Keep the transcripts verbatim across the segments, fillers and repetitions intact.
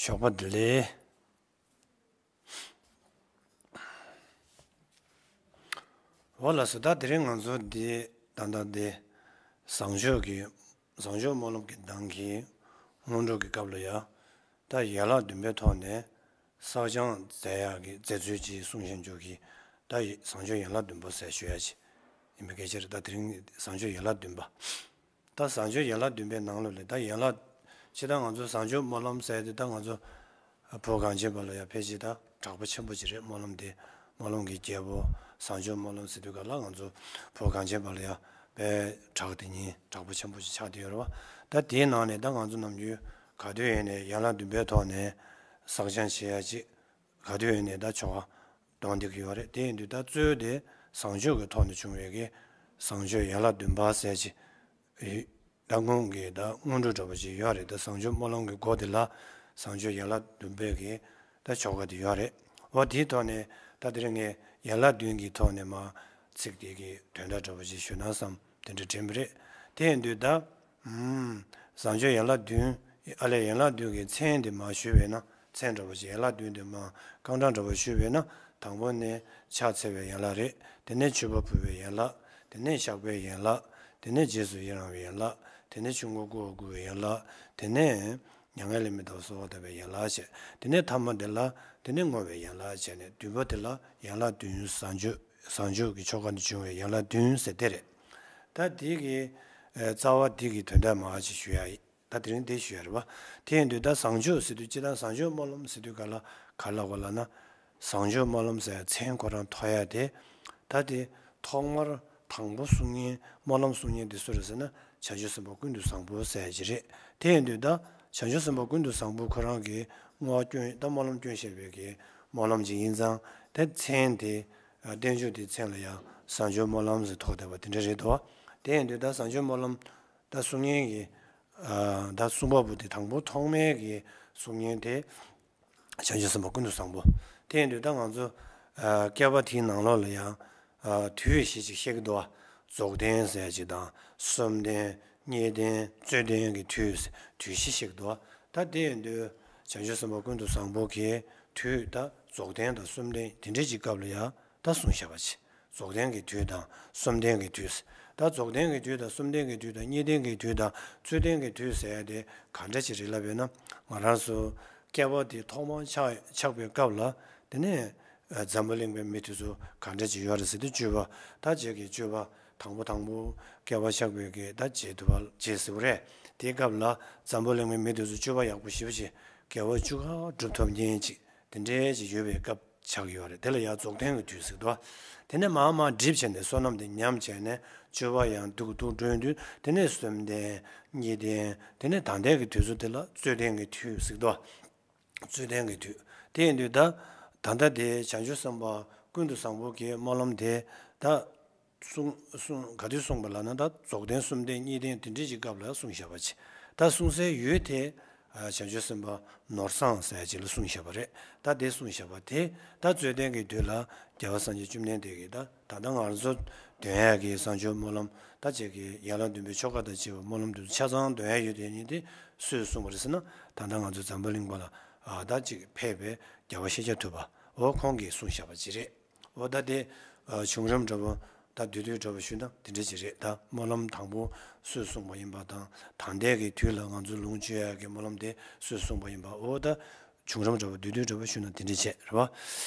ཞོགས་པ་བདེ་ལེགས། འོ་ལགས་སོ། ད་དེ་རིང་ང་ཚོ་འདི་ད་ལྟ་འདི་བཟང་སྤྱོད་ཀྱི་བཟང་སྤྱོད་སྨོན་ལམ་གྱི་གདངས་ཀྱི་སྔོན་འགྲོ་གི་སྐབས་ལ་ཡ། ད་ཡན་ལག་བདུན་པའི་ཐོག་ནས་བསགས་སྦྱང་མཛད་ཡག་གི་མཛད་ཚུལ་ཅིག་གསུང་བཤད་འཇོག་གི། ད་བཟང་སྤྱོད་ཡན་ལག་བདུན་པ་ཟེར་ཞུ་ཡ་ཅིག་ཡིན་པའི་སྐད་ཆ་རེད། ད་དེ་རིང་བཟང་སྤྱོད་ཡན་ལག་བདུན་པ། ད་བཟང་སྤྱོད་ཡན་ལག་བདུན་པའི་ནང་ལོགས་ལས་ད་ཡན་ལག་ཅི་ད་ང་ཚོ་བཟང་སྤྱོད་སྨོན་ལམ་ཟེར་དེ་ད་ང་ཚོ་བོད་གངས་ཅན་པ་ལ་ཡ་ཕལ་ཆེར་ད་གྲགས་པ་ཆེན་པོ་ཅིག་རེད། སྨོན་ལམ་དེ་སྨོན་ལམ་གྱི་རྒྱལ་པོ་བཟང་སྤྱོད་སྨོན་ལམ་ཟེར་དུས་ག་ལ་ང་ཚོ་བོད་གངས་ཅན་པ་ལ་ཡ་དཔེ་གྲགས་དེ་ཉིད་གྲགས་པ་ཆེན་པོ་ཅིག་ཆགས་བསྡད་ཡོད་རེད་བ། ད་དེའི་ནང་ནས་ད་ང་ཚོ་ནམ་རྒྱུན་ག་དུས་ཡིན་ནས་ཡན་ལག་བདུན་པའི་ཐོག་ནས་བསགས་སྦྱང་བྱེད་ཡ་ཅིག་ག་དུས་ཡིན་ནས་ད་ཆོ་ག་གཏོང་བསྡད་ཀྱི་ཡོད་རེད། དེ་ཡིན་དུས་ད་གཙོས་དེ་བཟང་སྤྱོད་ཀྱི་ཐོག་ནས་བྱུང་བའི་གི་བཟང་སྤྱོད་ཡན་ལག་བདུན་པ་ཟེར་ཅིག་ད་སྔོན་གྱི་ད་སྔོན་འགྲོ་འདྲ་པོ་ཅིག་ཡོད་རེད། ད་བཟང་སྤྱོད་སྨོན་ལམ་གྱི་སྒོ་དེ་ལ་བཟང་སྤྱོད་ཡན་ལག་བདུན་པའི་གི་ད་ཆོ་ག་དེ་ཡོད་རེད། འོ་དེའི་ཐོག་ནས་ད་དེ་རིང་ངས་ཡན་ལག་བདུན་གྱི་ཐོག་ནས་མ་ཚིག་དེ་གི་དོན་དག་འདྲ་པོ་ཅིག་ཞུ་ན་བསམ་དེ་འདྲ་དྲན་པ་རེད། དེ་ཡིན་དུས་ད་ཨུམ། བཟང་སྤྱོད་ཡན་ལག་བདུན། ཨ་ལས་ཡན་ལག་བདུན་གྱི་མཚན་དེ་མར་ཞུས་པས་ན། མཚན་འདྲ་པོ་ཞིག་ཡན་ལག་བདུན་དེ་མར་རྐང་གྲངས་འདྲ་པོ་ཞུས་པས་ན། དང་པོ་ནི་ཕྱག་འཚལ་བའི་ཡན་ལག་རེད། དེ་ནས་མཆོད་པ་ཕུལ་བའི་ཡན་ལག་དེ་ནས་བཤགས་པའི་ཡན་ལག་དེ་ནས་རྗེས་སུ་ཡི་རང་བའི་ཡན་ལག་དེ་ནས་ཆོས་འཁོར་བསྐོར་བ་བསྐུལ་བའི་ཡན་ལག་དེ་ནས་མྱ་ངན་ལས་མི་འདའ་བར་གསོལ་བ་བཏབ་པའི་ཡན་ལག་བྱས། དེ་ནས་ཐ་མ་དེ་ལ་དེ་ནས་བསྔོ་བའི་ཡན་ལག་བྱས་ནས་བདུན་པ་དེ་ལ་ཡན་ལག་བདུན། བཟང་སྤྱོད་བཟང་སྤྱོད་ཀྱི་ཆོ་ག་ནས་བྱུང་བའི་ཡན་ལག་བདུན་ཟེར་དེ་རེད། ད་དེ་གི་ཨ་རྩ་བ་དེ་གི་དོན་དག་མར་ཅིག་ཞུ་ཡ་ཡིན། ད་དེ་རིང་དེ་ཞུ་ཡ་རེད་བ། དེ་ཡིན་དུས་ད་བཟང་སྤྱོད་ཟེར་དུས་སྤྱིར་བཏང་བཟང་སྤྱོད་སྨོན་ལམ་ཟེར་དུས་ག་ལ་ག་ལ་གོ་ལ་ན། བཟང་སྤྱོད་སྨོན་ལམ་ཟེར་མཚན་ཁོ་རང་ཐོགས་ཡ་དེ། ད་དེ་ཐོག་མར་དང་པོ་གསུང་མཁན་སྨོན་ལམ་གསུང་མཁན་དེ་སུ་རེད་ཟེར་ན། བྱང་ཆུབ་སེམས་དཔའ་ཀུན་ཏུ་བཟང་པོ་ཟེར་ཡ་ཅིག་རེད། དེ་ཡིན་དུས་ད་བྱང་ཆུབ་སེམས་དཔའ་ཀུན་ཏུ་བཟང་པོ་ཁོ་རང་གི་བསྔོ་བ་སྐྱོན་ད་སྨོན་ལམ་སྐྱོན་བཤད་པའི་གི་སྨོན་ལམ་ཅིག་ཡིན་ཙང་། དེ་མཚན་དེ་བསྟན་བཅོས་དེའི་མཚན་ལ་ཡང་བཟང་སྤྱོད་སྨོན་ལམ་ཟེར་ཐོགས་བསྡད་པ་དེ་འདྲ་རེད་དོ། དེ་ཡིན་དུས་ད་བཟང་སྤྱོད་སྨོན་ལམ་ད་གསུང་མཁན་གྱི་ཨ་ད་གསུང་བ་པོ་དེ་དང་པོ་ཐོག་མའི་གི་གསུང་མཁན་དེ་བྱང་ཆུབ་སེམས་དཔའ་ཀུན་ཏུ་བཟང་པོ། དེ་ཡིན་དུས་ད་ང་ཚོ་ཨ་བསྐལ་པ་དེའི་ནང་ལོགས་ལ་ཡང་ཨ་དུས་བཞི་ཅིག་བཤད་ཀྱི་འདུག་བ། རྫོགས་ལྡན་ཟེར་ཅིག་དང་གསུམ་ལྡན། གཉིས་ལྡན། རྩོད་ལྡན་གྱི་དུས། དུས་བཞི་བཤད་ཀྱི་འདུག་བ། ད་དེ་ཡིན་དུས་བྱང་ཆུབ་སེམས་དཔའ་ཀུན་ཏུ་བཟང་པོ་གི་དུས་ད་རྫོགས་ལྡན་དང་གསུམ་ལྡན་དེ་འདྲའི་ཅིག་སྐབས་ལ་ཡང་ད་གསུངས་བཞག་པ་ཅིག་རྫོགས་ལྡན་གྱི་དུས་དང་གསུམ་ལྡན་གྱི་དུས། ད་རྫོགས་ལྡན་གྱི་དུས་དང་གསུམ་ལྡན་གྱི་དུས་དང་གཉིས་ལྡན་གྱི་དུས་དང་རྩོད་ལྡན་གྱི་དུས་ཟེར་ཡ་དེ་ག་འདྲ་ཅིག་རེད་ལབ་ཡོད་ན། ང་རང་ཚོ་བསྐལ་པ་དེ་ཐོག་མར་ཆགས་ཆགས་པའི་སྐབས་ལ། དེ་ནས་ཨ་འཛམ་བུ་གླིང་པའི་མི་དེ་ཚོ་ག་འདྲ་ཅིག་ཡོད་རེད་ཟེར་དུས་སྤྱོད་པ། ད་ཅིག་གི་སྤྱོད་པ་དང་པོ་དང་པོ་བསྐལ་པ་ཆགས་པའི་གི་ད་བྱེད་ཐུབ་པ་བྱེད་ཟེར་བ་རེད། དེའི་སྐབས་ལ་འཛམ་བུ་གླིང་པའི་མི་དེ་ཚོ་སྤྱོད་པ་ཡག་པོ་ཞེ་པོ་ཅིག་དགེ་བ་བཅུ་ཁ་སྒྲུབ་ཐུབ་མཁན་ཅིག་དེ་འདྲའི་ཅིག་ཡོད་པའི་སྐབས་ཆགས་ཡོད་རེད། དེ་ལ་ཡང་རྫོགས་ལྡན་གྱི་དུས་ཟེར་འདུག་དེ་ནས་མར་མར་འགྲིབ་བྱས་ནས་བསོད་ནམས་དེ་ཉམས་བྱས་ནས་སྤྱོད་པ་ཡང་སྡུག་སྡུག་འགྲོ་དུས། དེ་ནས་གསུམ་ལྡན། གཉིས་ལྡན། དེ་ནས་ད་ལྟའི་གི་དུས་ཚོད་དེ་ལ་རྩོད་ལྡན་གྱི་དུས་ཟེར་འདུག་རྩོད་ལྡན་གྱི་དུས། དེ་ཡིན་དུས་ད་ད་ལྟ་དེ་བྱང་ཆུབ་སེམས་དཔའ་ཀུན་ཏུ་བཟང་པོ་གི་སྨོན་ལམ་དེ་ད་གསུང་གསུང་ག་དུས་གསུངས་པ་ལབ་ན། ད་རྫོགས་ལྡན་གསུམ་ལྡན་གཉིས་ལྡན་དེ་འདྲའི་ཅིག་སྐབས་ལ་གསུངས་བཞག་པ་ཅིག་ད་གསུང་སའི་ཡུལ་དེ་ཨ་བྱང་ཆུབ་སེམས་དཔའ་ནོར་བཟང་ཟེར་ཡ་ཅིག་ལ་གསུངས་བཞག་པ་རེད། ད་དེ་གསུངས་བཞག་པ་དེ་ད་རྩོད་ལྡན་གྱི་དུས་ལ་རྒྱལ་བ་སངས་རྒྱས་བཅོམ་ལྡན་འདས་ཀྱིས་ད་ད་ལྟ་ང་རང་ཚོ་འདོན་ཡ་གི་བཟང་སྤྱོད་སྨོན་ལམ་ད་ཅིག་གི་ཡན་ལག་བདུན་པའི་ཆོ་ག་དང་བཅས་པའི་སྨོན་ལམ་དེ་ཚོ་ཆ་ཚང་འདོན་ཡ་ཡོད་དེ་ཉིད་དེ་སུས་གསུངས་པ་རེད་ཟེར་ན། ད་ལྟ་ང་ཚོ་འཛམ་བུ་གླིང་པ་ལ་ཨ་ད་ཅིག་ཕེབས་པའི་རྒྱལ་བ་ཤཱཀྱ་ཐུབ་པ་འོ་ཁོང་གིས་གསུངས་བཞག་པ་ཅིག་རེད། འོ་ད་དེ་ཨ་བྱུང་རིམ་འདྲ་པོ་ད་བསྡུས་བསྡུས་འདྲ་པོ་ཞུས་ན་དེ་འདྲ་ཅིག་རེད། ད་སྨོན་ལམ་དང་པོ་སུས་གསུངས་པ་ཡིན་པ་དང་། ད་ལྟའི་གི་དུས་ལ་ང་ཚོ་ལོངས་སྤྱོད་ཡ་གི་སྨོན་ལམ་དེ་སུས་གསུངས་པ་ཡིན་པ། འོ་ད་བྱུང་རིམ་འདྲ་པོ་བསྡུས་བསྡུས་འདྲ་པོ་ཞུས་ན་དེ་འདྲ་བྱས་རེད་བ།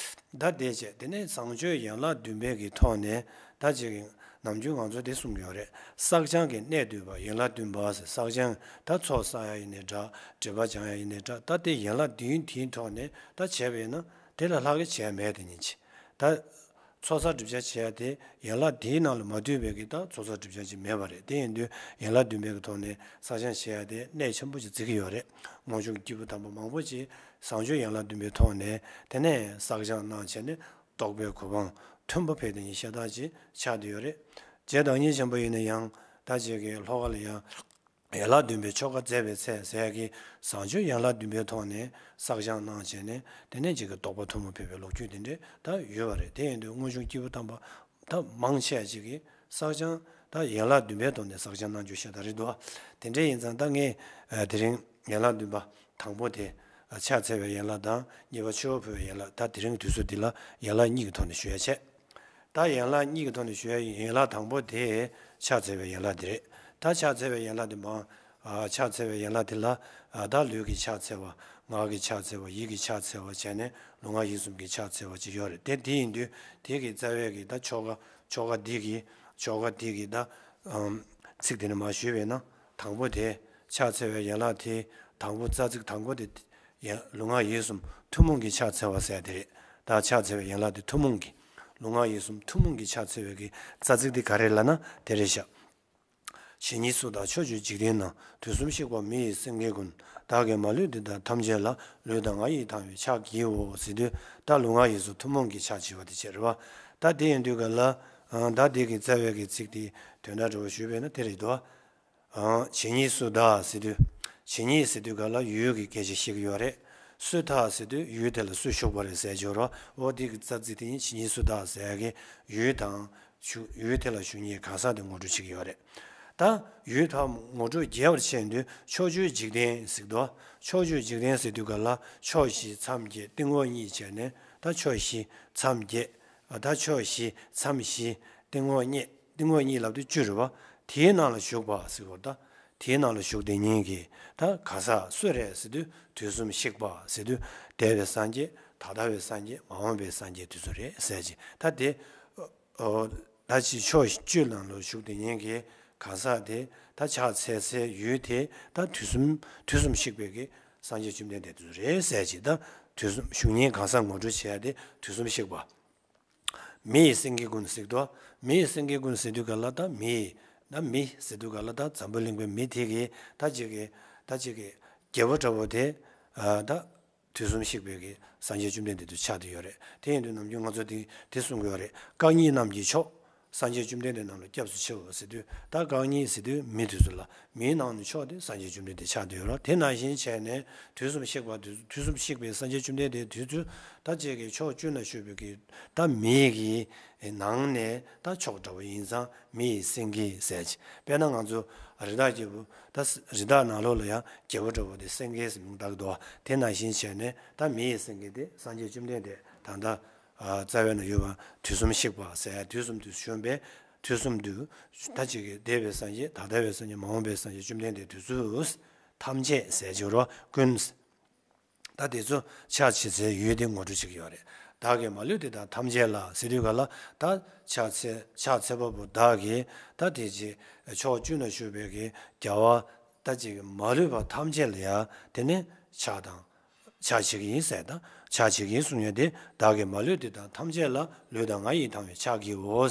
ད་དེ་བྱས་དེ་ནས་བཟང་སྤྱོད་ཡན་ལག་བདུན་པའི་གི་ཐོག་ནས་ད་ཅིག་ནམ་རྒྱུན་ང་ཚོ་དེ་གསུང་གི་ཡོད་རེད། བསགས་སྦྱང་གི་གནད་བསྡུས་པ་ཡན་ལག་བདུན་པ་ཟེར། བསགས་སྦྱང་ད་ཚོགས་བསགས་ཡ་ཡིན་ནའི་འདྲ། སྒྲིབ་པ་སྦྱང་ཡ་ཡིན་ནའི་འདྲ། ད་དེ་ཡན་ལག་བདུན་དེའི་ཐོག་ནས་ད་བྱས་པ་ཡིན་ན་དེ་ལས་ལྷག་གི་བྱས་མེད་དེ་ཉིད་ཅིག་ད་ཚོགས་བསགས་སྒྲིབ་སྦྱང་བྱེད་ཡ་དེ་ཡན་ལག་དེའི་ནང་ལ་མ་འདུས་པའི་གི་ད་ཚོགས་བསགས་སྒྲིབ་སྦྱང་ཅིག་མེད་པ་རེད། དེ་ཡིན་དུས་ཡན་ལག་བདུན་པའི་གི་ཐོག་ནས་བསགས་སྦྱང་བྱེད་ཡ་དེ་གནད་ཆེན་པོ་ཅིག་བརྩི་གི་ཡོད་རེད། སྔོན་བྱུང་སྐྱེས་བུ་དམ་པ་མང་པོ་ཅིག་བཟང་སྤྱོད་ཡན་ལག་བདུན་པའི་ཐོག་ནས་དེ་ནས་བསགས་སྦྱང་གནང་བྱས་ནས་རྟོགས་པའི་གོ་འཕང་མཐོན་པོ་ཕེབས་དེ་ཉིད་ཤ་སྟག་ཅིག་ཆགས་བསྡད་ཡོད་རེད། རྗེ་བདག་ཉིད་ཆེན་པོ་ཡིན་ན་ཡང་ད་ཅིག་གི་ལྷོ་ཁ་ལ་ཡང་ཡན་ལག་བདུན་པའི་ཆོ་ག་མཛད་པའི་ཚེ་ཟེར་ཡ་གི་བཟང་སྤྱོད་ཡན་ལག་བདུན་པའི་ཐོག་ནས་བསགས་སྦྱང་གནང་བྱས་ནས་དེ་ནས་ཅིག་གི་རྟོགས་པ་མཐོན་པོ་ཕེབས་པའི་ལོ་རྒྱུས་དེ་འདྲས་ད་ཡོད་པ་རེད། དེ་ཡིན་དུས་སྔོན་བྱུང་སྐྱེས་བུ་དམ་པ་ད་མང་ཆེ་བ་ཅིག་གིས་བསགས་སྦྱང་ད་ཡན་ལག་བདུན་པའི་ཐོག་ནས་བསགས་སྦྱང་གནང་རྒྱུ་ཤ་སྟག་རེད་འདུག་དེ་འདྲས་ཡིན་ཙང་ད་ངས་ཨ་དེ་རིང་ཡན་ལག་བདུན་པ་དང་པོ་དེ་ ཕྱག་འཚལ་བའི་ཡན་ལག་དང་གཉིས་པ་མཆོད་པ་ཕུལ་བའི་ཡན་ལག་ད་དེ་རིང་གི་དུས་ཚོད་འདི་ལ་ཡན་ལག་གཉིས་ཀྱི་ཐོག་ནས་ཞུ་ཡ་བྱས། ད་ཡན་ལག་གཉིས་ཀྱི་ཐོག་ནས་ཞུ་ཡ་ཡན་ལག་དང་པོ་དེ་ཕྱག་འཚལ་བའི་ཡན་ལག་འདི་རེད། ད་ཕྱག་འཚལ་བའི་ཡན་ལག་འདི་མ། ཕྱག་འཚལ་བའི་ཡན་ལག་འདི་ལ་ད་ལུས་ཀྱི་ཕྱག་འཚལ་བ། ངག་གི་ཕྱག་འཚལ་བ། ཡིད་ཀྱི་ཕྱག་འཚལ་བ་བྱས་ནས་ལུས་ངག་ཡིད་གསུམ་གྱི་ཕྱག་འཚལ་བ་ཅིག་ཡོད་རེད་དེ། དེ་ཡིན་དུས་དེ་གི་རྩ་བའི་གི་ད་ཆོ་ག་ཆོ་ག་འདི་གི་ཆོ་ག་འདི་གི་ད་ཚིག་དེ་ནས་མ་ཞུས་པས་ན། དང་པོ་དེ་ཕྱག་འཚལ་བའི་ཡན་ལག་དེ་དང་པོ་རྩ་ཚིག་དང་པོ་དེ་ཡ་ལུས་ངག་ཡིད་གསུམ་ཐུན་མོང་གི་ཕྱག་འཚལ་བ་ཟེར་དེ་རེད། ད་ཕྱག་འཚལ་བའི་ཡན་ལག་དེ་ཐུན་མོང་གི་ལུས་ངག་ཡིད་གསུམ་ཐུན་མོང་གི་ཕྱག་འཚལ་བའི་གི་རྩ་ཚིག་དེ་ག་རེ་ལབ་ན་དེ་རེད་ཤག་ཇི་སྙེད་སུ་དག་ཕྱོགས་བཅུའི་འཇིག་རྟེན་ན། དུས་གསུམ་གཤེགས་པ་མི་ཡི་སེང་གེ་ཀུན། བདག་གིས་མ་ལུས་འདི་དག་ཐམས་ཅད་ལ། ལུས་དང་ངག་ཡིད་དང་བའི་ཕྱག་བགྱིའོ་ཟེར་དུས་ད་ལུས་ངག་ཡིད་གསུམ་ཐུན་མོང་གི་ཕྱག་བགྱི་བ་དེ་བྱེད་རེད་བ། ད་དེ་ཡིན་དུས་ག་ལ་ད་དེ་གི་རྩ་བའི་གི་ཚིག་དེ་དོན་དག་འདྲ་བོ་ཞུས་པས་ན་དེ་རེད་དོ། ཇི་སྙེད་སུ་དག་ཟེར་དུས། ཇི་སྙེད་ཟེར་དུས་ག་ལ་ཡུལ་གྱི་སྐད་ཆ་བཤད་ཀྱི་ཡོད་རེད། སུ་དག་ཟེར་དུས་ཡུལ་དེ་ལ་སུ་བཞུགས་པ་རེད་ཟེར་གྱི་ཡོད་རེད་བ། འོ་དེ་གི་རྩ་ཚིག་དེ་ཡིན། ཇི་སྙེད་སུ་དག་ཟེར་ཡ་གི་ཡུལ་དང་བཞུགས་ཡུལ་དེ་ལ་བཞུགས་མཁན་གང་ཟག་དེ་ངོ་སྤྲོད་བྱེད་ཀྱི་ཡོད་རེད། ད་ཡུལ་དག་ངོ་སྤྲོད་རྒྱས་པར་བྱས་དུས་ཕྱོགས་བཅུའི་འཇིག་རྟེན་ཟེར་གྱི་འདུག་ཕྱོགས་བཅུའི་འཇིག་རྟེན་ཟེར་དུས་ག་ལ་ཕྱོགས་བཞི་མཚམས་བརྒྱད་སྟེང་འོག་གཉིས་བྱས་ནས་ད་ཕྱོགས་བཞི་མཚམས་བརྒྱད། ད་ཕྱོགས་བཞི་མཚམས་བཞི་སྟེང་འོག་གཉིས། སྟེང་འོག་གཉིས་ལབ་དུས་བཅུ་རེད་བ། དེའི་ནང་ལ་བཞུགས་པ་ཟེར་གྱི་ཡོད་རེད། ད་དེའི་ནང་ལ་བཞུགས་དེ་ཉིད་ཀྱི་ད་ག་ས་སུ་རེད་ཟེར་དུས་དུས་གསུམ་གཤེགས་པ་ཟེར་དུས་འདས་པའི་སངས་རྒྱས། ད་ལྟ་བའི་སངས་རྒྱས། མ་འོངས་པའི་སངས་རྒྱས་དེ་ཚོ་རེད་ཟེར་གྱི། ད་དེ་ཨོ་ད་ཅི་ཕྱོགས་བཅུ་ནང་ལ་བཞུགས་དེ་ཉིད་ཀྱི་ག་ས་དེ་ད་ཕྱག་འཚལ་སའི་ཡུལ་དེ་ད་དུས་གསུམ་དུས་གསུམ་གཤེགས་པའི་གི་སངས་རྒྱས་བཅོམ་ལྡན་འདས་དེ་ཚོ་རེད་ཟེར་གྱི། ད་དུས་གསུམ་བཞུགས་མཁན་གང་ཟག་ངོ་སྤྲོད་བྱེད་ཡ་དེ་དུས་གསུམ་གཤེགས་པ། མི་ཡི་སེང་གེ་ཀུན་ཟེར་དུས། མི་ཡི་སེང་གེ་ཀུན་ཟེར་དུས་ག་ལ་ད་མི་ཡི་ད་མི་ཟེར་དུས་ག་ལ་ད་འཛམ་བུ་གླིང་པའི་མི་དེ་གི་ད་ཅིག་གི་ད་ཅིག་གི་རྒྱལ་པོ་འདྲ་བོ་དེ་ད་དུས་གསུམ་གཤེགས་པའི་གི་སངས་རྒྱས་བཅོམ་ལྡན་འདས་དུ་ཆགས་བསྡད་ཡོད་རེད། དེ་ཡིན་དུས་ནམ་རྒྱུན་ང་ཚོ་དེ་དེ་གསུང་གི་ཡོད་རེད། རྐང་གཉིས་རྣམས་ཀྱི་མཆོག་སངས་རྒྱས་བཅོམ་ལྡན་འདས་རྣམས་ལ་སྐྱབས་སུ་མཆིའོ་ཟེར་དུས་ད་རྐང་གཉིས་ཟེར་དུས་མི་དེ་ཚོ་ལ། མིའི་ནང་ནས་མཆོག་དེ་སངས་རྒྱས་བཅོམ་ལྡན་འདས་ཆགས་བསྡད་ཡོད་རེད། དེ་ནང་བཞིན་བྱས་ནས་དུས་གསུམ་གཤེགས་པ་དེ་དུས་གསུམ་གཤེགས་པའི་སངས་རྒྱས་བཅོམ་ལྡན་འདས་དེ་ཚོ་ད་ཅིག་གི་ཕྱོགས་བཅུ་ན་བཞུགས་པའི་གི་ད་མིའི་གི་ནང་ནས་ད་མཆོག་འདྲ་བོ་ཡིན་ཙང་མི་ཡི་སེང་གེ་ཟེར་གྱི། དཔེར་ན་ང་ཚོ་རི་དྭགས་རྒྱལ་པོ་ད་རི་དྭགས་ནང་ལོགས་ལ་ཡང་རྒྱལ་པོ་འདྲ་བོ་དེ་སེང་གེ་ཟེར་མིང་བཏགས་འདུག་དེ་ནང་བཞིན་བྱས་ནས་ད་མི་ཡི་སེང་གེ་དེ་སངས་རྒྱས་བཅོམ་ལྡན་འདས་ད་ལྟ་རྩ་བའི་ནང་ཡོད་པ་དུས་གསུམ་གཤེགས་པ་ཟེར་དུས་གསུམ་དུ་བྱོན་པའི་དུས་གསུམ་དུ་ད་ཅིག་གི་འདས་པའི་སངས་རྒྱས་ད་ལྟ་བའི་སངས་རྒྱས་མ་འོངས་པའི་སངས་རྒྱས་བཅོམ་ལྡན་འདས་དེ་ཚོ་ཐམས་ཅད་ཟེར་གྱི་རོ་ཀུན། ད་དེ་ཚོ་ཕྱག་ཕྱི་ཚེ་ཡུལ་དེ་ངོ་སྤྲོད་བྱེད་ཀྱི་ཡོད་རེད། བདག་གིས་མ་ལུས་དེ་དག་ཐམས་ཅད་ལ་ཟེར་དུས་ག་ལ་ད་ཕྱག་འཚལ་ཕྱག་འཚལ་བ་པོ་བདག་གིས་ད་དེ་ཅིག་ཕྱོགས་བཅུ་ན་བཞུགས་པའི་གི་རྒྱལ་བ་ད་ཅིག་མ་ལུས་པ་ཐམས་ཅད་ལ་ཡ་དེ་ནི་ཕྱག་དང་། ཕྱག་བྱེད་ཀྱི་ཡིན་ཟེར་དང་ཕྱག་བྱེད་ཀྱི་ཡིན་གསུང་ཡ་དེ་བདག་གིས་མ་ལུས་དེ་དག་ཐམས་ཅད་ལ་ལུས་དང་ངག་ཡིད་དང་བའི་ཕྱག་བགྱིའོ།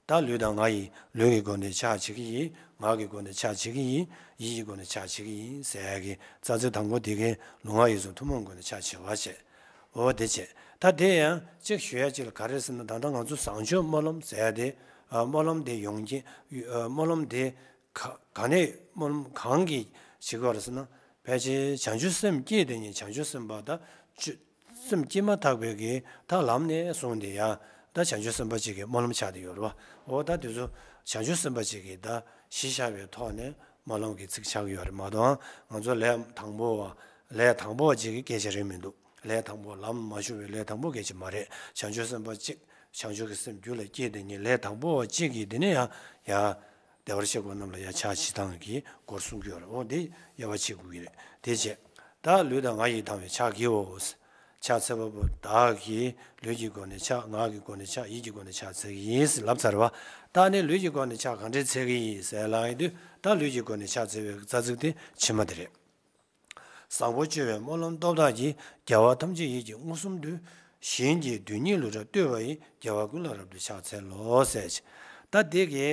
ད་ལུས་དང་ངག་ཡིད་ལུས་ཀྱི་སྒོ་ནས་ཕྱག་བྱེད་ཀྱི་ཡིན། ངག་གི་སྒོ་ནས་ཕྱག་བྱེད་ཀྱི་ཡིན། ཡིད་ཀྱི་སྒོ་ནས་ཕྱག་བྱེད་ཀྱི་ཡིན་ཟེར་ཡ་གི་རྩ་ཚིག་དང་པོ་དེ་གའི་ལུས་ངག་ཡིད་གསུམ་ཐུན་མོང་སྒོ་ནས་ཕྱག་བྱེད་པ་བྱེད། འོ་དེ་བྱེད། ད་དེ་ཡང་གཅིག་ཞུ་ཡ་གཅིག་ལ་ག་རེ་ཟེར་ན་ད་ལྟ་ང་ཚོ་བཟང་སྤྱོད་སྨོན་ལམ་ཟེར་ཡ་དེ་སྨོན་ལམ་དེ་ཡོང་གི་སྨོན་ལམ་དེ། ག་ག་ནས་སྨོན་ལམ་གང་གིས་བྱེད་དགོས་རེད་ཟེར་ན། ཕལ་ཆེར་བྱང་ཆུབ་སེམས་བསྐྱེད་དེ་ཉིད་བྱང་ཆུབ་སེམས་དཔའ་ད་སྤྱོད་སེམས་བསྐྱེད་མ་ཐག་པའི་གི་ད་ལམ་ནས་བཟུང་སྟེ་ཡང་ད་བྱང་ཆུབ་སེམས་དཔའ་གཅིག་གི་སྨོན་ལམ་ཆགས་བསྡད་ཡོད་རེད་བ། འོ་ད་དེ་ཚོ་བྱང་ཆུབ་སེམས་དཔའ་གཅིག་གི་ད་གཞི་བཞག་པའི་ཐོག་ནས་སྨོན་ལམ་གྱི་ཚིག་ཆགས་ཀྱི་ཡོད་རེད་མ་གཏོགས་ང་ཚོ་ལས་དང་པོ་བ་ལས་དང་པོ་བ་གཅིག་གི་སྐད་ཆ་རེད་མི་འདུག་ལས་དང་པོ་ལམ་མ་ཞུགས་པའི་ལས་དང་པོ་སྐད་ཆ་མ་རེད། བྱང་ཆུབ་སེམས་དཔའ་གཅིག་བྱང་ཆུབ་ཀྱི་སེམས་རྒྱུད་ལ་སྐྱེས་དེ་ཉིད་ལས་དང་པོ་བ་གཅིག་གིས་དེ་ནས་ཡང་ཡང་། བདེ་བར་གཤེགས་པ་རྣམས་ལ་ཡང་ཕྱག་བྱེད་སྟངས་ཀྱི་སྐོར་གསུང་གི་ཡོད་རེད། འོ་འདི་དབྱེ་བ་ཕྱེ་དགོས་ཀྱི་རེད། དེ་བྱས། ད་ལུས་དང་ངག་ཡིད་དང་བའི་ཕྱག་བགྱིའོ། ཕྱག་འཚལ་བ་པོ་བདག་གིས་ལུས་ཀྱི་སྒོ་ནས་ཕྱག་ངག་གི་སྒོ་ནས་ཕྱག་ཡིད་ཀྱི་སྒོ་ནས་ཕྱག་འཚལ་གྱི་ཡིན་ཟེར་ལབ་ཚར་བ། ད་ནི་ལུས་ཀྱི་སྒོ་ནས་ཕྱག་གང་འདྲས་འཚལ་གྱི་ཡིན་ཟེར་ལབ་ཡོང་དུས་ད་ལུས་ཀྱི་སྒོ་ནས་ཕྱག་འཚལ་བའི་རྩ་ཚིག་དེ་ཕྱི་མ་དེ་རེད། བཟང་པོ་སྤྱོད་པའི་སྨོན་ལམ་སྟོབས་དག་གིས། རྒྱལ་བ་ཐམས་ཅད་ཡིད་ཀྱིས་མངོན་སུམ་དུ། གཞན་གྱི་སྡུག་ཉེས་ལུས་དག་བཏུལ་བ་ཡི། རྒྱལ་བ་ཀུན་ལ་རབ་ཏུ་ཕྱག་འཚལ་ལོ་ཟེར། ད་དེ་གའི་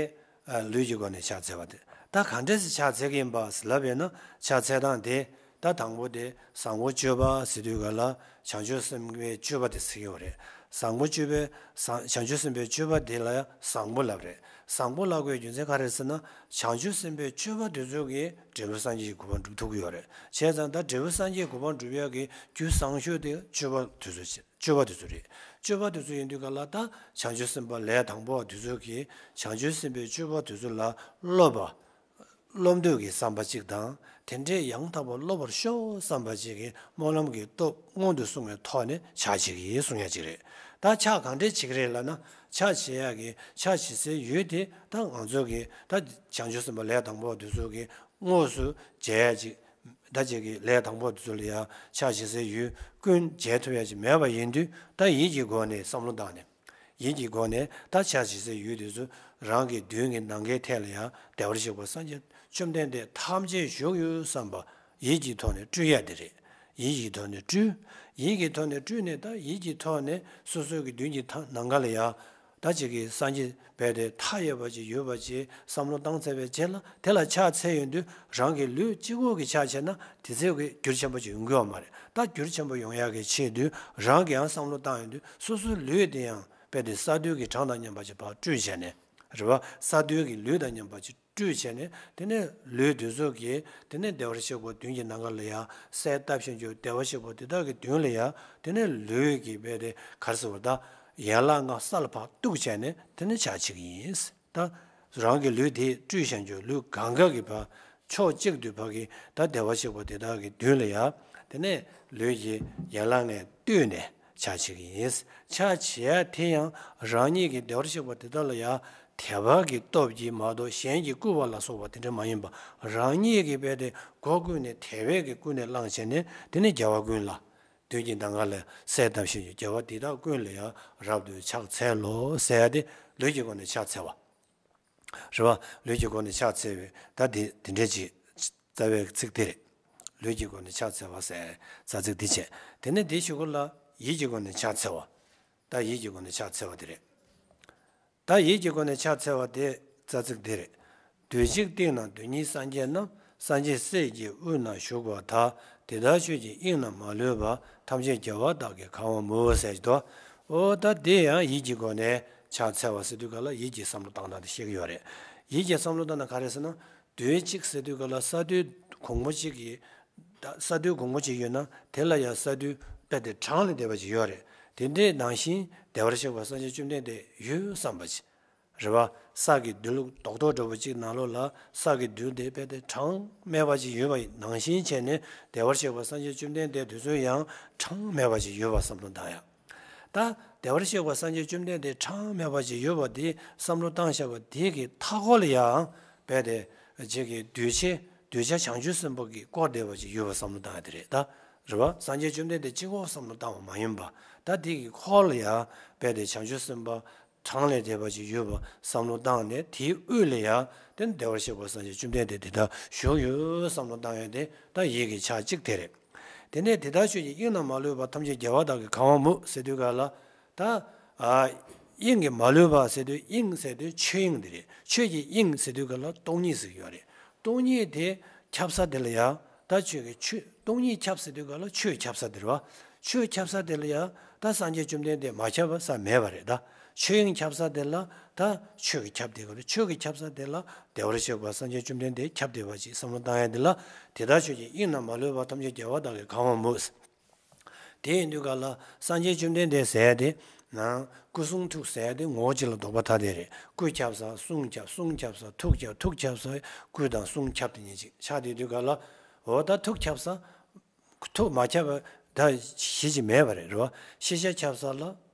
ལུས་ཀྱི་སྒོ་ནས་ཕྱག་འཚལ་བ་དེ་ད་གང་འདྲས་སེ་ཕྱག་འཚལ་གྱི་ཡིན་པ་ལབ་པས་ན་ཕྱག་འཚལ་སྟངས་དེ་ད་དང་པོ་དེ་བཟང་པོ་སྤྱོད་པ་ཟེར་དུས་ག་ལ་བྱང་ཆུབ་སེམས་དཔའི་སྤྱོད་པ་དེ་ཟེར་གྱི་ཡོད་རེད། བཟང་པོ་སྤྱོད་པའི་བཟང་བྱང་ཆུབ་སེམས་དཔའི་སྤྱོད་པ་དེ་ལ་ཡང་བཟང་པོ་ལབ་རེད། བཟང་པོ་ལབ་དགོས་རྒྱུ་མཚན་ག་རེ་ཟེར་ན་བྱང་ཆུབ་སེམས་དཔའི་སྤྱོད་པ་དེ་ཚོ་གིས་འབྲས་བུ་སངས་རྒྱས་ཀྱི་གོ་འཕང་སྒྲུབ་ཐུབ་ཀྱི་ཡོད་རེད། བྱས་ཙང་ད་འབྲས་བུ་སངས་རྒྱས་ཀྱི་གོ་འཕང་སྒྲུབ་ཡག་གི་རྒྱུ་བཟང་ཤོས་དེ་སྤྱོད་པ་དེ་ཚོ་བྱེད་སྤྱོད་པ་དེ་ཚོ་རེད། སྤྱོད་པ་དེ་ཚོ་ཡིན་དུས་ག་ལ་ད་བྱང་ཆུབ་སེམས་དཔའ་ལས་དང་པོ་བ་དེ་ཚོ་གིས་བྱང་ཆུབ་སེམས་དཔའི་སྤྱོད་པ་དེ་ཚོ་ལ་སློབ་པ། སློབ་འདོད་ཀྱི་བསམ་པ་གཅིག་དང་། དེ་འདྲའི་ཡང་དག་པར་སློབ་པར་ཤོག་བསམ་པ་གཅིག་གི་སྨོན་ལམ་གྱི་སྟོབས་སྔོན་དུ་སོང་བའི་ཐོག་ནས་ཕྱག་བྱེད་ཀྱི་ཡིན་གསུང་ཡ་གཅིག་རེད། ད་ཕྱག་གང་འདྲས་བྱེད་ཀྱི་རེད་ལབ་ན། ཕྱག་བྱེད་ཡ་གི་ཕྱག་བྱེད་སའི་ཡུལ་དེ་ད་ང་ཚོ་གི་ད་བྱང་ཆུབ་སེམས་དཔའ་ལས་དང་པོ་དེ་ཚོ་གི་དངོས་སུ་མཇལ་ཡ་གཅིག་ད་ཅིག་གི་ལས་དང་པོ་དེ་ཚོ་ལ་ཡ་ཕྱག་བྱེད་སའི་ཡུལ་ཀུན་མཇལ་ཐུབ་ཡ་ཅིག་མེད་པ་ཡིན་དུས། ད་ཡིད་ཀྱི་སྒོ་ནས་བསམ་བློ་བཏང་ནས། ཡིད་ཀྱི་སྒོ་ནས་ད་ཕྱག་བྱེད་སའི་ཡུལ་དེ་ཚོ་རང་གི་མདུན་གྱི་ནམ་མཁའི་ཐད་ལ་ཡང་བདེ་བར་གཤེགས་པ་སངས་རྒྱས་བཅོམ་ལྡན་འདས་ཐམས་ཅད་བཞུགས་ཡོད་བསམ་པ་ཡིད་ཀྱི་ཐོག་ནས་སྤྲུལ་ཡ་དེ་རེད། ཡིད་ཀྱི་ཐོག་ནས་སྤྲུལ། ཡིད་ཀྱི་ཐོག་ནས་སྤྲུལ་ནས། ད་ཡིད་ཀྱི་ཐོག་ནས་སོ་སོའི་གི་མདུན་གྱི་ཐ་ནམ་མཁའ་ལ་ཡང་ད་ཅིག་གི་སངས་རྒྱས་རྦད་དེ་མཐའ་ཡས་པ་ཅིག་ཡོད་པ་ཅིག་བསམ་བློ་བཏང་ཚར་བའི་རྗེས་ལ། དེ་ལ་ཕྱག་འཚལ་ཡོང་དུས་རང་གི་ལུས་གཅིག་པོ་གི་ཕྱག་བྱས་ན་དེ་ཚོའི་གི་འགྱུར་ཆེན་པོ་ཅིག་ཡོང་གི་ཡོད་མ་རེད། ད་འགྱུར་ཆེན་པོ་ཡོང་ཡག་གི་ཆེད་དུ་རང་གི་ཡང་བསམ་བློ་བཏང་ཡོང་དུས་སོ་སོའི་ལུས་དེ་ཡང་རྦད་དེ་ས་རྡུལ་གྱི་གྲངས་དང་མཉམ་པ་ཅིག་ཕར་སྤྲུལ་བྱས་ནས། རེད་བ། ས་རྡུལ་གྱི་ལུས་དང་མཉམ་པ་ཅིག་སྤྲུལ་བྱས་ནས། དེ་ནས་ལུས་དེ་ཚོ་གིས་དེ་ནས་བདེ་བར་གཤེགས་པ་མདུན་གྱི་ནམ་མཁའ་ལ་ཡང་གསལ་བཏབ་བཞིན་དུ། བདེ་བར་གཤེགས་པ་དེ་དག་གི་མདུན་ལ་ཡང་དེ་ནས་ལུས་ཀྱི་རྦད་དེ་ག་རེ་ཟེར་བ། ད་ཡན་ལག་ལྔ་ས་ལ་ཕར་གཏུགས་བྱས་ནས་དེ་ནས་ཕྱག་བྱེད་ཀྱི་ཡིན། ད་རང་གི་ལུས་དེ་སྤྲུལ་བཞིན་དུ་ལུས་གང་ག་གི་བར་ཕྱོགས་གཅིག་ཏུ་བར་གྱི་ད་བདེ་བར་གཤེགས་པ་དེ་དག་གི་མདུན་ལ་ཡང་དེ་ནས་ལུས་ཀྱི་ཡན་ལག་ལྔ་གཏུགས་ནས་ཕྱག་བྱེད་ཀྱི་ཡིན། ཕྱག་བྱེད་ཡ་དེ་ཡང་རང་ཉིད་ཀྱི་བདེ་བར་གཤེགས་པ་དེ་དག་ལ་ཡང་དད་པ་གི་སྟོབས་ཀྱིས་མ་གཏོགས་གཞན་གྱིས་བསྐུལ་བ་ལ་སོགས་པ་དེ་འདྲ་མ་ཡིན་པ། རང་ཉིད་ཀྱིས་རྦད་དེ་སྒོ་ཀུན་ནས་དད་པའི་གི་ཀུན་ནས་བསླངས་བྱས་ནས། དེ་ནས་རྒྱལ་བ་ཀུན་ལ་མདུན་གྱི་ནམ་མཁའ་ལ་གསལ་བཏབ་བཞིན་དུ་རྒྱལ་བ་འདི་དག་ཀུན་ལ་ཡང་རབ་ཏུ་ཕྱག་འཚལ་ལོ་ཟེར་ཡ་དེ་ལུས་ཀྱི་སྒོ་ནས་ཕྱག་འཚལ་བ། རེད་བ། ལུས་ཀྱི་སྒོ་ནས་ཕྱག་འཚལ་བའི་ད་དེ་དེ་འདྲས་ཅིག་རྩ་བའི་ཚིག་དེ་རེད། ལུས་ཀྱི་སྒོ་ནས་ཕྱག་འཚལ་བ་ཟེར་རྩ་ཚིག་འདི་བྱས། དེ་ནས་དེའི་གཞུག་གུ་ལ་ཡིད་ཀྱི་སྒོ་ནས་ཕྱག་འཚལ་བ། ད་ཡིད་ཀྱི་སྒོ་ནས་ཕྱག་འཚལ་བ་དེ་རེད། ད་ཡིད་ཀྱི་སྒོ་ནས་ཕྱག་འཚལ་བ་དེ་རྩ་ཚིག་འདི་རེད། དུས་གཅིག་སྟེང་ན་དུས་གཉིས་སངས་རྒྱས་རྣམས། སངས་རྒྱས་སྲས་ཀྱི་དབུས་ན་བཞུགས་པ་དག། དེ་དག་ཆོས་ཀྱི་དབྱིངས་རྣམས་མ་ལུས་པ། ཐམས་ཅད་རྒྱལ་བ་དག་གིས་གང་བ་མོད་ཟེར་གྱི་འདུག་འོ་ད་དེ་ཡང་ཡིད་ཀྱི་སྒོ་ནས་ཕྱག་འཚལ་བ་ཟེར་དུས་ག་ལ་ཡིད་ཀྱི་བསམ་བློ་བཏང་སྟངས་དེ་བཤད་ཀྱི་ཡོད་རེད། ཡིད་ཀྱི་བསམ་བློ་བཏང་ན་ག་རེ་ཟེར་ན། དུས་གཅིག་ཟེར་དུས་ག་ལ་ས་རྡུལ་གོང་མོ་གཅིག་གི་ད་ས་རྡུལ་གོང་མོ་གཅིག་ཡོད་ན་དེ་ལ་ཡང་ས་རྡུལ་རྦད་དེ་གྲངས་ལས་འདས་པ་ཅིག་ཡོད་རེད། དེ་འདྲའི་ནང་བཞིན་བདེ་བར་གཤེགས་པ་སངས་རྒྱས་བཅོམ་ལྡན་འདས་ཡོད་བསམ་པ་ཅིག་རེད་བ། ས་གི་རྡུལ་རྡོག་རྡོག་འདྲ་པོ་གཅིག་ནང་ལོགས་ལ་ས་གི་རྡུལ་དེ་རྦད་དེ་གྲངས་མེད་པ་ཅིག་ཡོད་པ་ནང་བཞིན་བྱས་ནས། བདེ་བར་གཤེགས་པ་སངས་རྒྱས་བཅོམ་ལྡན་འདས་དེ་ཚོ་ཡང་གྲངས་མེད་པ་ཅིག་ཡོད་པ་བསམ་བློ་བཏང་ཡ། ད་བདེ་བར་གཤེགས་པ་སངས་རྒྱས་བཅོམ་ལྡན་འདས་གྲངས་མེད་པ་ཅིག་ཡོད་པ་དེ་བསམ་བློ་བཏང་བཞག་པ་དེ་གི་མཐའ་འཁོར་ལ་ཡང་རྦད་དེ་རྗེ་གི་གདུལ་བྱ་གདུལ་བྱ་བྱང་ཆུབ་སེམས་དཔའ་གིས་བསྐོར་བསྡད་པ་ཅིག་ཡོད་པ་བསམ་བློ་བཏང་ཡ་དེ་རེད། ད་རེད་བ། སངས་རྒྱས་བཅོམ་ལྡན་འདས་གཅིག་པོ་བསམ་བློ་བཏང་བ་མ་ཡིན་པ། ད་དེ་གི་འཁོར་ལ་ཡང་རྦད་དེ་བྱང་ཆུབ་སེམས་དཔའ་གྲངས་ལས་འདས་པ་ཅིག་ཡོད་པ་བསམ་བློ་བཏང་ནས། དེའི་དབུས་ལ་ཡང་དེ་བདེ་བར་གཤེགས་པ་སངས་རྒྱས་བཅོམ་ལྡན་འདས་དེ་དག་བཞུགས་ཡོད་བསམ་བློ་བཏང་ཡ་དེ་ད་ཡིད་ཀྱི་ཕྱག་གཅིག་དེ་རེད། དེ་ནས་དེ་དག་ཆོས་ཀྱི་དབྱིངས་རྣམས་མ་ལུས་པ། ཐམས་ཅད་རྒྱལ་བ་དག་གིས་གང་བ་མོད་ཟེར་དུས་ག་ལ། ད་ཨ་དབྱིངས་ཀྱིས་མ་ལུས་པ་ཟེར་དུས། དབྱིངས་ཟེར་དུས་ཆོས་དབྱིངས་དེ་རེད། ཆོས་ཀྱི་དབྱིངས་ཟེར་དུས་ག་ལ་སྟོང་ཉིད་ཟེར་གྱི་ཡོད་རེད། སྟོང་ཉིད་དེ་ཁྱབ་ས་དེ་ལ་ཡང་ད་ཆོས་ཀྱི་ཆོས་སྟོང་ཉིད་ཁྱབ་ཟེར་དུས་ག་ལ་ཆོས་ཁྱབ་ས་དེ་རེད་བ། ཆོས་ཁྱབ་ས་དེ་ལ་ཡང་ད་སངས་རྒྱས་བཅོམ་ལྡན་འདས་མ་ཁྱབ་པ་ས་མེད་པ་རེད། ད་ཆོས་དབྱིངས་ཁྱབ་ས་དེ་ལ་ད་ཆོས་ཀྱིས་ཁྱབ་བསྡད་ཀྱི་རེད། ཆོས་ཀྱིས་ཁྱབ་ས་དེ་ལ་བདེ་བར་གཤེགས་པ་སངས་རྒྱས་བཅོམ་ལྡན་འདས་ཁྱབ་བསྡད་པ་ཅིག་བསམ་བློ་བཏང་ཡ་དེ་ལ། དེ་དག་ཆོས་ཀྱི་དབྱིངས་རྣམས་མ་ལུས་པ། ཐམས་ཅད་རྒྱལ་བ་དག་གིས་གང་བ་མོད། དེ་ཡིན་དུས་ག་ལ་སངས་རྒྱས་བཅོམ་ལྡན་འདས་ཟེར་ཡ་དེ་ན། སྐུ་གསུང་ཐུགས་ཟེར་ཡ་དེ་ངོ་བོ་གཅིག་ལ་ལྡོག་པ་ཐ་དད་རེད། སྐུ་ཁྱབ་ས་གསུང་ཁྱབ། གསུང་ཁྱབ་ས་ཐུགས་ཁྱབ། ཐུགས་ཁྱབ་ས་སྐུ་དང་གསུང་ཁྱབ་དེ་ཉིད་ཅིག་ཆགས་བསྡད་དུས་ག་ལ། འོ་ད་ཐུགས་ཁྱབ་ས། ཐུགས་མ་ཁྱབ་པ་ད་གཞི་ཅིག་མེད་པ་རེད། རེད་བ། ཤེས་བྱ་ཁྱབ་ས་ལ་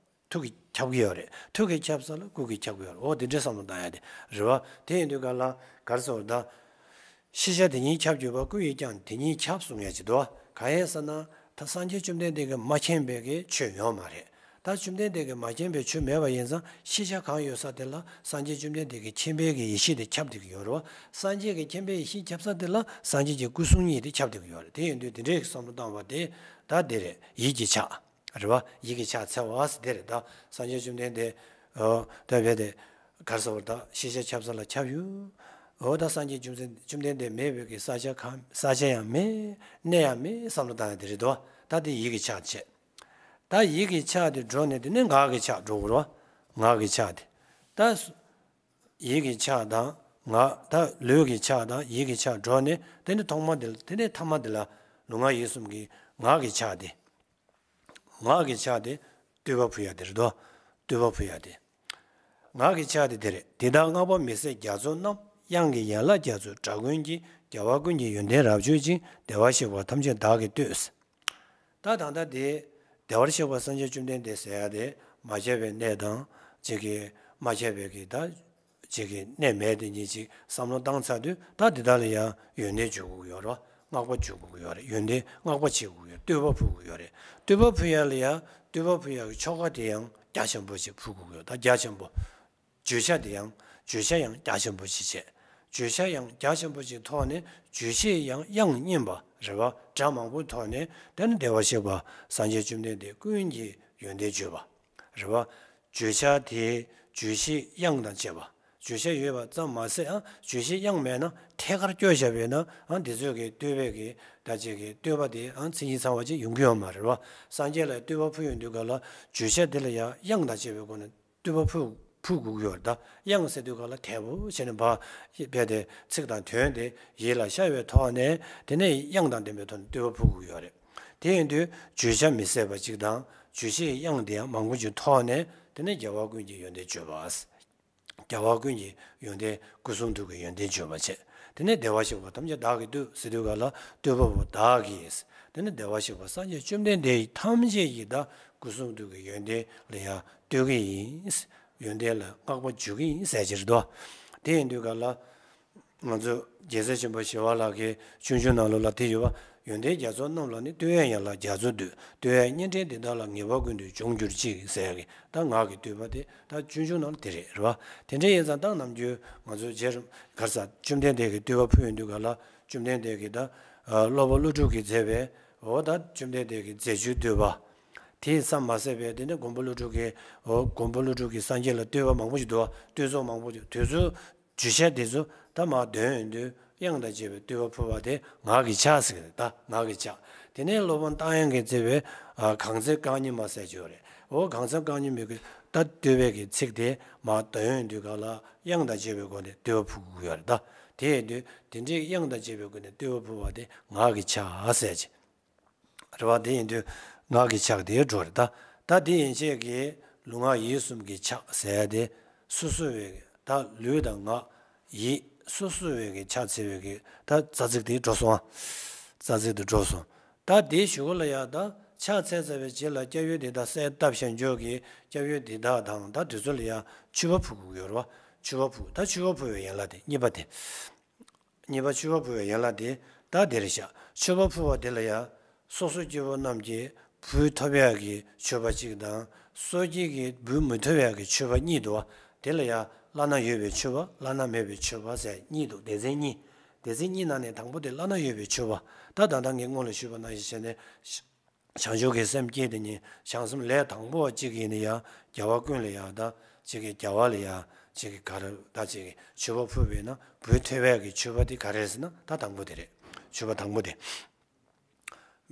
ཐུགས་ཀྱིས་ཁྱབ་ཀྱི་ཡོད་རེད། ཐུགས་ཀྱིས་ཁྱབ་ས་ལ་སྐུ་གིས་ཁྱབ་ཀྱི་ཡོད་རེད། འོ་དེ་འདྲའི་བསམ་བློ་བཏང་ཡ་དེ་རེད་བ། དེ་ཡིན་དུས་ག་ལ་ག་རེ་ཟེར་བ་ད། ཤེས་བྱ་དེ་ཉིད་ཁྱབ་གྱུར་པ། སྐུ་ཡིས་ཀྱང་དེ་ཉིད་ཁྱབ་གསུང་ཡ་ཅིག་འདུག་བ། གང་ཡིན་ཟེར་ན། ད་སངས་རྒྱས་བཅོམ་ལྡན་འདས་ཀྱིས་མ་མཁྱེན་པའི་གི་ཆོས་ཡོད་མ་རེད། ད་བཅོམ་ལྡན་འདས་ཀྱིས་མ་མཁྱེན་པའི་ཆོས་མེད་པ་ཡིན་ཙང་། ཤེས་བྱ་གང་ཡོད་ས་དེ་ལ་སངས་རྒྱས་བཅོམ་ལྡན་འདས་ཀྱི་མཁྱེན་པའི་གི་ཡེ་ཤེས་དེ་ཁྱབ་བསྡད་ཀྱི་ཡོད་རེད་བ། སངས་རྒྱས་ཀྱི་མཁྱེན་པའི་ཡེ་ཤེས་ཁྱབ་ས་དེ་ལ་སངས་རྒྱས་ཀྱི་སྐུ་གསུང་ཉིད་དེ་ཁྱབ་བསྡད་ཀྱི་ཡོད་རེད། དེ་ཡིན་དུས་དེ་འདྲའི་བསམ་བློ་བཏང་བ་དེ་ད་དེ་རེད། ཡིད་ཀྱི་ཕྱག་རེད་བ། ཡིད་ཀྱི་ཕྱག་འཚལ་བ་ཟེར་དེ་རེད། ད་སངས་རྒྱས་བཅོམ་ལྡན་འདས་ཨོ་ད་བས་དེ་ག་རེ་ཟེར་བ་ད། ཤེས་བྱ་ཁྱབ་ས་ལ་ཁྱབ་ཡོད། འོ་ད་སངས་རྒྱས་བཅོམ་བཅོམ་ལྡན་འདས་མེད་པའི་གི་ས་ཆ་གང་ས་ཆ་ཡང་མེད། གནས་ཡང་མེད་བསམ་བློ་བཏང་ཡ་དེ་རེད་དོ། ད་དེ་ཡིད་ཀྱི་ཕྱག་བྱས། ད་ཡིད་ཀྱི་ཕྱག་དེ་འགྲོ་ནས་དེ་ནས་ངག་གི་ཕྱག་འགྲོ་དགོས་རེད་བ། ངག་གི་ཕྱག་དེ། ད་ཡིད་ཀྱི་ཕྱག་དང་ངག་ད་ལུས་ཀྱི་ཕྱག་དང་ཡིད་ཀྱི་ཕྱག་འགྲོ་ནས་དེ་ནས་ཐོག་མ་དེ་ལ་དེ་ནས་ཐ་མ་དེ་ལ་ལུས་ངག་ཡིད་གསུམ་གྱི་ངག་གི་ཕྱག་དེ། ངག་གི་ཕྱག་དེ་བསྟོད་པ་ཕུལ་ཡ་དེ་རེད་དོ། བསྟོད་པ་ཕུལ་ཡ་དེ། ངག་གི་ཕྱག་དེ་དེ་རེད། དེ་དག་བསྔགས་པ་མི་ཟད་རྒྱ་མཚོ་རྣམས། དབྱངས་ཀྱི་ཡན་ལག་རྒྱ་མཚོ་སྒྲ་ཀུན་གྱིས། རྒྱལ་བ་ཀུན་གྱི་ཡོན་ཏན་རབ་བརྗོད་ཅིང་། བདེ་བར་གཤེགས་པ་ཐམས་ཅད་བདག་གིས་བསྟོད། ད་ད་ལྟ་དེ་བདེ་བར་གཤེགས་པ་སངས་རྒྱས་བཅོམ་ལྡན་འདས་ཟེར་ཡ་དེ་མ་ཁྱབ་པའི་གནས་དང་ཅིག་གི་མ་ཁྱབ་པའི་གི་ད་ཅིག་གི་གནས་མེད་དེ་གཉིས་ཅིག་བསམ་བློ་བཏང་ཚར་དུས། ད་དེ་དག་ལ་ཡང་ཡོན་ཏན་བརྗོད་དགོས་ཀྱི་ཡོད་རེད་བ། བསྔགས་པ་བརྗོད་དགོས་ཀྱི་ཡོད་རེད། ཡོན་ཏན་བསྔགས་པ་བྱེད་དགོས་ཀྱི་ཡོད། བསྟོད་པ་ཕུལ་དགོས་ཀྱི་ཡོད་རེད། བསྟོད་པ་ཕུལ་ཡ་ལ་ཡང་བསྟོད་པ་ཕུལ་ཡ་གི་ཆོ་ག་དེ་ཡང་རྒྱ་ཆེན་པོ་ཞིག་ཕུལ་དགོས་ཀྱི་ཡོད། ད་རྒྱ་ཆེན་པོ། བརྗོད་བྱ་དེ་ཡང་བརྗོད་བྱ་ཡང་རྒྱ་ཆེན་པོ་ཞིག་བྱས། བརྗོད་བྱ་ཡང་རྒྱ་ཆེན་པོ་ཞིག་ཐོག་ནས་རྗོད་བྱེད་ཡང་དབྱངས་སྙན་པ་རེད་བ། སྒྲ་མང་པོའི་ཐོག་ནས་དེ་ནི་བདེ་བར་གཤེགས་པ་སངས་རྒྱས་བཅོམ་ལྡན་འདས་ཀུན་གྱི་ཡོན་ཏན་བརྗོད་པ་རེད་བ། བརྗོད་བྱ་དེ་རྗོད་བྱེད་དབྱངས་དང་བཅས་པ། བརྗོད་བྱ་ཡོད་པ་ཙམ་མ་ཟད། ཨ་བརྗོད་བྱེད་དབྱངས་མེད་ན་ཐད་ཀར་སྐྱོར་བཞག་པས་ན། ཨ་འདི་ཚོས་ཀྱི་བསྟོད་པའི་གི་ད་ཅིག་གི་བསྟོད་པ་དེ་ཨ་མཚན་ཉིད་ཚང་བ་ཅིག་ཡོང་གི་ཡོད་མ་རེད་བ། སངས་རྒྱས་ལ་བསྟོད་པ་ཕུལ་ཡོང་དུས་ག་ལ་བརྗོད་བྱ་དེ་ལ་ཡང་དབྱངས་དང་བཅས་པའི་སྒོ་ནས་བསྟོད་པ་ཕུལ་ཕུལ་དགོས་ཀྱི་ཡོད་རེད། ད་དབྱངས་ཟེར་དུས་ག་ལ་དལ་པོ་བྱས་ནས་ཕར་ཕེབས་ཏེ་ཚིག་དང་དོན་དེ་ཡིད་ལ་ཤར་བའི་ཐོག་ནས། དེ་ནས་དབྱངས་དང་ལྡན་པའི་ཐོག་ནས་བསྟོད་པ་ཕུལ་དགོས་ཀྱི་ཡོད་རེད། དེ་ཡིན་དུས་བརྗོད་བྱ་མི་ཟད་པ་ཅིག་དང་། རྗོད་བྱེད་དབྱངས་དེ་ཡང་མང་པོ་ཅིག་ཐོག་ནས། དེ་ནས་རྒྱལ་བ་ཀུན་གྱི་ཡོན་ཏན་བརྗོད་པ། རྒྱལ་བ་ཀུན་གྱི་ཡོན་ཏན་སྐུ་གསུང་ཐུགས་ཀྱི་ཡོན་ཏན་བརྗོད་པ་བྱས། དེ་ནས་བདེ་བར་གཤེགས་པ་ཐམས་ཅད་བདག་གིས་བསྟོད་ཟེར་དུས་ག་ལ་བསྟོད་པ་པོ་བདག་གིས། དེ་ནས་བདེ་བར་གཤེགས་པ་སངས་རྒྱས་བཅོམ་ལྡན་འདས་ཐམས་ཅད་ཀྱི་ད་སྐུ་གསུང་ཐུགས་ཀྱི་ཡོན་ཏན་ལ་ཡང་བསྟོད་ཀྱི་ཡིན། ཡོན་ཏན་ལ་བསྔགས་པ་བརྗོད་ཀྱི་ཡིན་ཟེར་གྱི་རེད་དོ། དེ་ཡིན་དུས་ག་ལ་ང་ཚོ་རྒྱལ་སྲས་ཆེན་པོ་ཞི་བ་ལྷ་གི་སྤྱོད་འཇུག་ནང་ལོགས་ལ་དེ་ཡོད་པ། ཡོན་ཏན་རྒྱ་མཚོ་རྣམས་ལ་ནི། བསྟོད་པའི་ཡན་ལག་རྒྱ་མཚོ་འདུས། བསྟོད་པའི་སྙན་སྒྲ་འདི་དག་ལ། ངེས་པར་ཀུན་ཏུ་འབྱུང་གྱུར་ཅིག་ཟེར་གི། ད་ངག་གི་བསྟོད་པ་དེ་ད་སྤྱོད་འཇུག་ནང་ལ་དེ་རེད། རེད་བ། དེ་འདྲ་ཡིན་ཙང་ད་ནམ་རྒྱུན་ང་ཚོ་རྗེ་རིན་གར་ས་བཅོམ་ལྡན་འདས་ཀྱི་བསྟོད་པ་ཕུལ་ཡོང་དུས་ག་ལ་བཅོམ་ལྡན་འདས་ཀྱིས་ད་ཨ་སློབ་པ་ཀླུ་སྒྲུབ་ཀྱིས་མཛད་པའི། འོ་ད་བཅོམ་ལྡན་འདས་ཀྱི་མཛད་སྤྱོད་བསྟོད་པ། དེ་ཙམ་མ་ཟད་པའི་དེ་ནས་མགོན་པོ་ཀླུ་སྒྲུབ་ཀྱིས། འོ་མགོན་པོ་ཀླུ་སྒྲུབ་ཀྱིས་སངས་རྒྱས་ལ་བསྟོད་པ་མང་པོ་ཞིག་འདུག་བ། བསྟོད་ཚོགས་མང་པོ་ཞིག་དེ་ཚོ་བརྗོད་བྱ་དེ་ཚོ་ད་མར་འདོན་ཡོང་དུས། དབྱངས་དང་བཅས་པའི་བསྟོད་པ་ཕུལ་བ་དེ་ངག་གི་ཕྱག་ཟེར་གི་རེད། ད་ངག་གི་ཕྱག། དེ་ནས་སློབ་དཔོན་རྟ་དབྱངས་ཀྱིས་མཛད་པའི་ཨ་གང་ཚེ་རྐང་གཉིས་མ་ཟེར་གྱི་ཡོད་རེད། འོ་གང་ཚེ་རྐང་གཉིས་མའི་གི་ད་བསྟོད་པའི་གི་ཚིག་དེ་མར་འདོན་ཡོང་དུས་ག་ལ་དབྱངས་དང་བཅས་པའི་སྒོ་ནས་བསྟོད་པ་ཕུལ་གྱི་ཡོད་རེད། ད་དེ་ཡིན་དུས་དེ་འདྲའི་དབྱངས་དང་བཅས་པའི་སྒོ་ནས་བསྟོད་པ་ཕུལ་བ་དེ་ངག་གི་ཕྱག་ཟེར་གྱི། རེད་བ། དེ་ཡིན་དུས་ངག་གི་ཕྱག་དེ་འགྲོ་རེད། ད་ད་དེ་ཡན་ཆད་ཀྱི་ལུས་ངག་ཡིད་གསུམ་གྱི་ཕྱག་ཟེར་ཡ་དེ་སོ་སོ་བའི། ད་ལུས་དང་ངག་ཡིད་སོ་སོ་བའི་གི་ཕྱག་འཚལ་བའི་གི་ད་རྩ་ཚིག་དེ་འགྲོ་སོང་ཨ། རྩ་ཚིག་དེ་འགྲོ་སོང་། ད་དེའི་གཞུག་ལ་ཡ་ད་ཕྱག་འཚལ་ཚར་བའི་རྗེས་ལ་སྐྱབས་ཡུལ་འདི་དག་གསལ་བཏབ་ཞིང་འཇོག་གི། སྐྱབས་ཡུལ་འདི་དག་དང་ད་དེ་ཚོ་ལ་ཡ་མཆོད་པ་ཕུལ་དགོས་ཀྱི་ཡོད་རེད་བ། མཆོད་པ་ཕུལ། ད་མཆོད་པ་ཕུལ་བའི་ཡན་ལག་དེ་གཉིས་པ་དེ། གཉིས་པ་མཆོད་པ་ཕུལ་བའི་ཡན་ལག་དེ་ད་དེ་རེད་ཤག་མཆོད་པ་ཕུལ་བ་དེ་ལ་ཡང་སོ་སོ་སྐྱེ་བོ་རྣམས་ཀྱིས་འབུལ་ཐུབ་ཡག་གི་མཆོད་པ་གཅིག་དང་། སོ་སྐྱེ་གིས་འབུལ་མི་ཐུབ་ཡག་གི་མཆོད་པ་གཉིས་འདུག་བ། དེ་ལ་ཡང་བླ་ན་ཡོད་པའི་མཆོད་པ། བླ་ན་མེད་པའི་མཆོད་པ་ཟེར་གཉིས་འདུག་སྡེ་ཚན་གཉིས། སྡེ་ཚན་གཉིས་ནང་ནས་དང་པོ་དེ་བླ་ན་ཡོད་པའི་མཆོད་པ། ད་ད་ལྟ་ངས་སྔོན་ལ་ཞུས་པ་ནང་བཞིན་བྱས་ནས། བྱང་ཆུབ་ཀྱི་སེམས་བསྐྱེད་དེ་ཉིད་བྱང་སེམས་ལས་དང་པོ་བ་གཅིག་ཡིན་ན་ཡང་རྒྱལ་བ་ཀུན་ལ་ཡང་ད་གཅིག་གི་རྒྱལ་བ་ལ་ཡང་གཅིག་གི་ག་རེ་ད་གཅིག་གི་མཆོད་པ་ཕུལ་བས་ན། འབུལ་ཐུབ་པའི་གི་མཆོད་པ་དེ་ག་རེ་ཟེར་ན། ད་དང་པོ་དེ་རེད། མཆོད་པ་དང་པོ་དེ།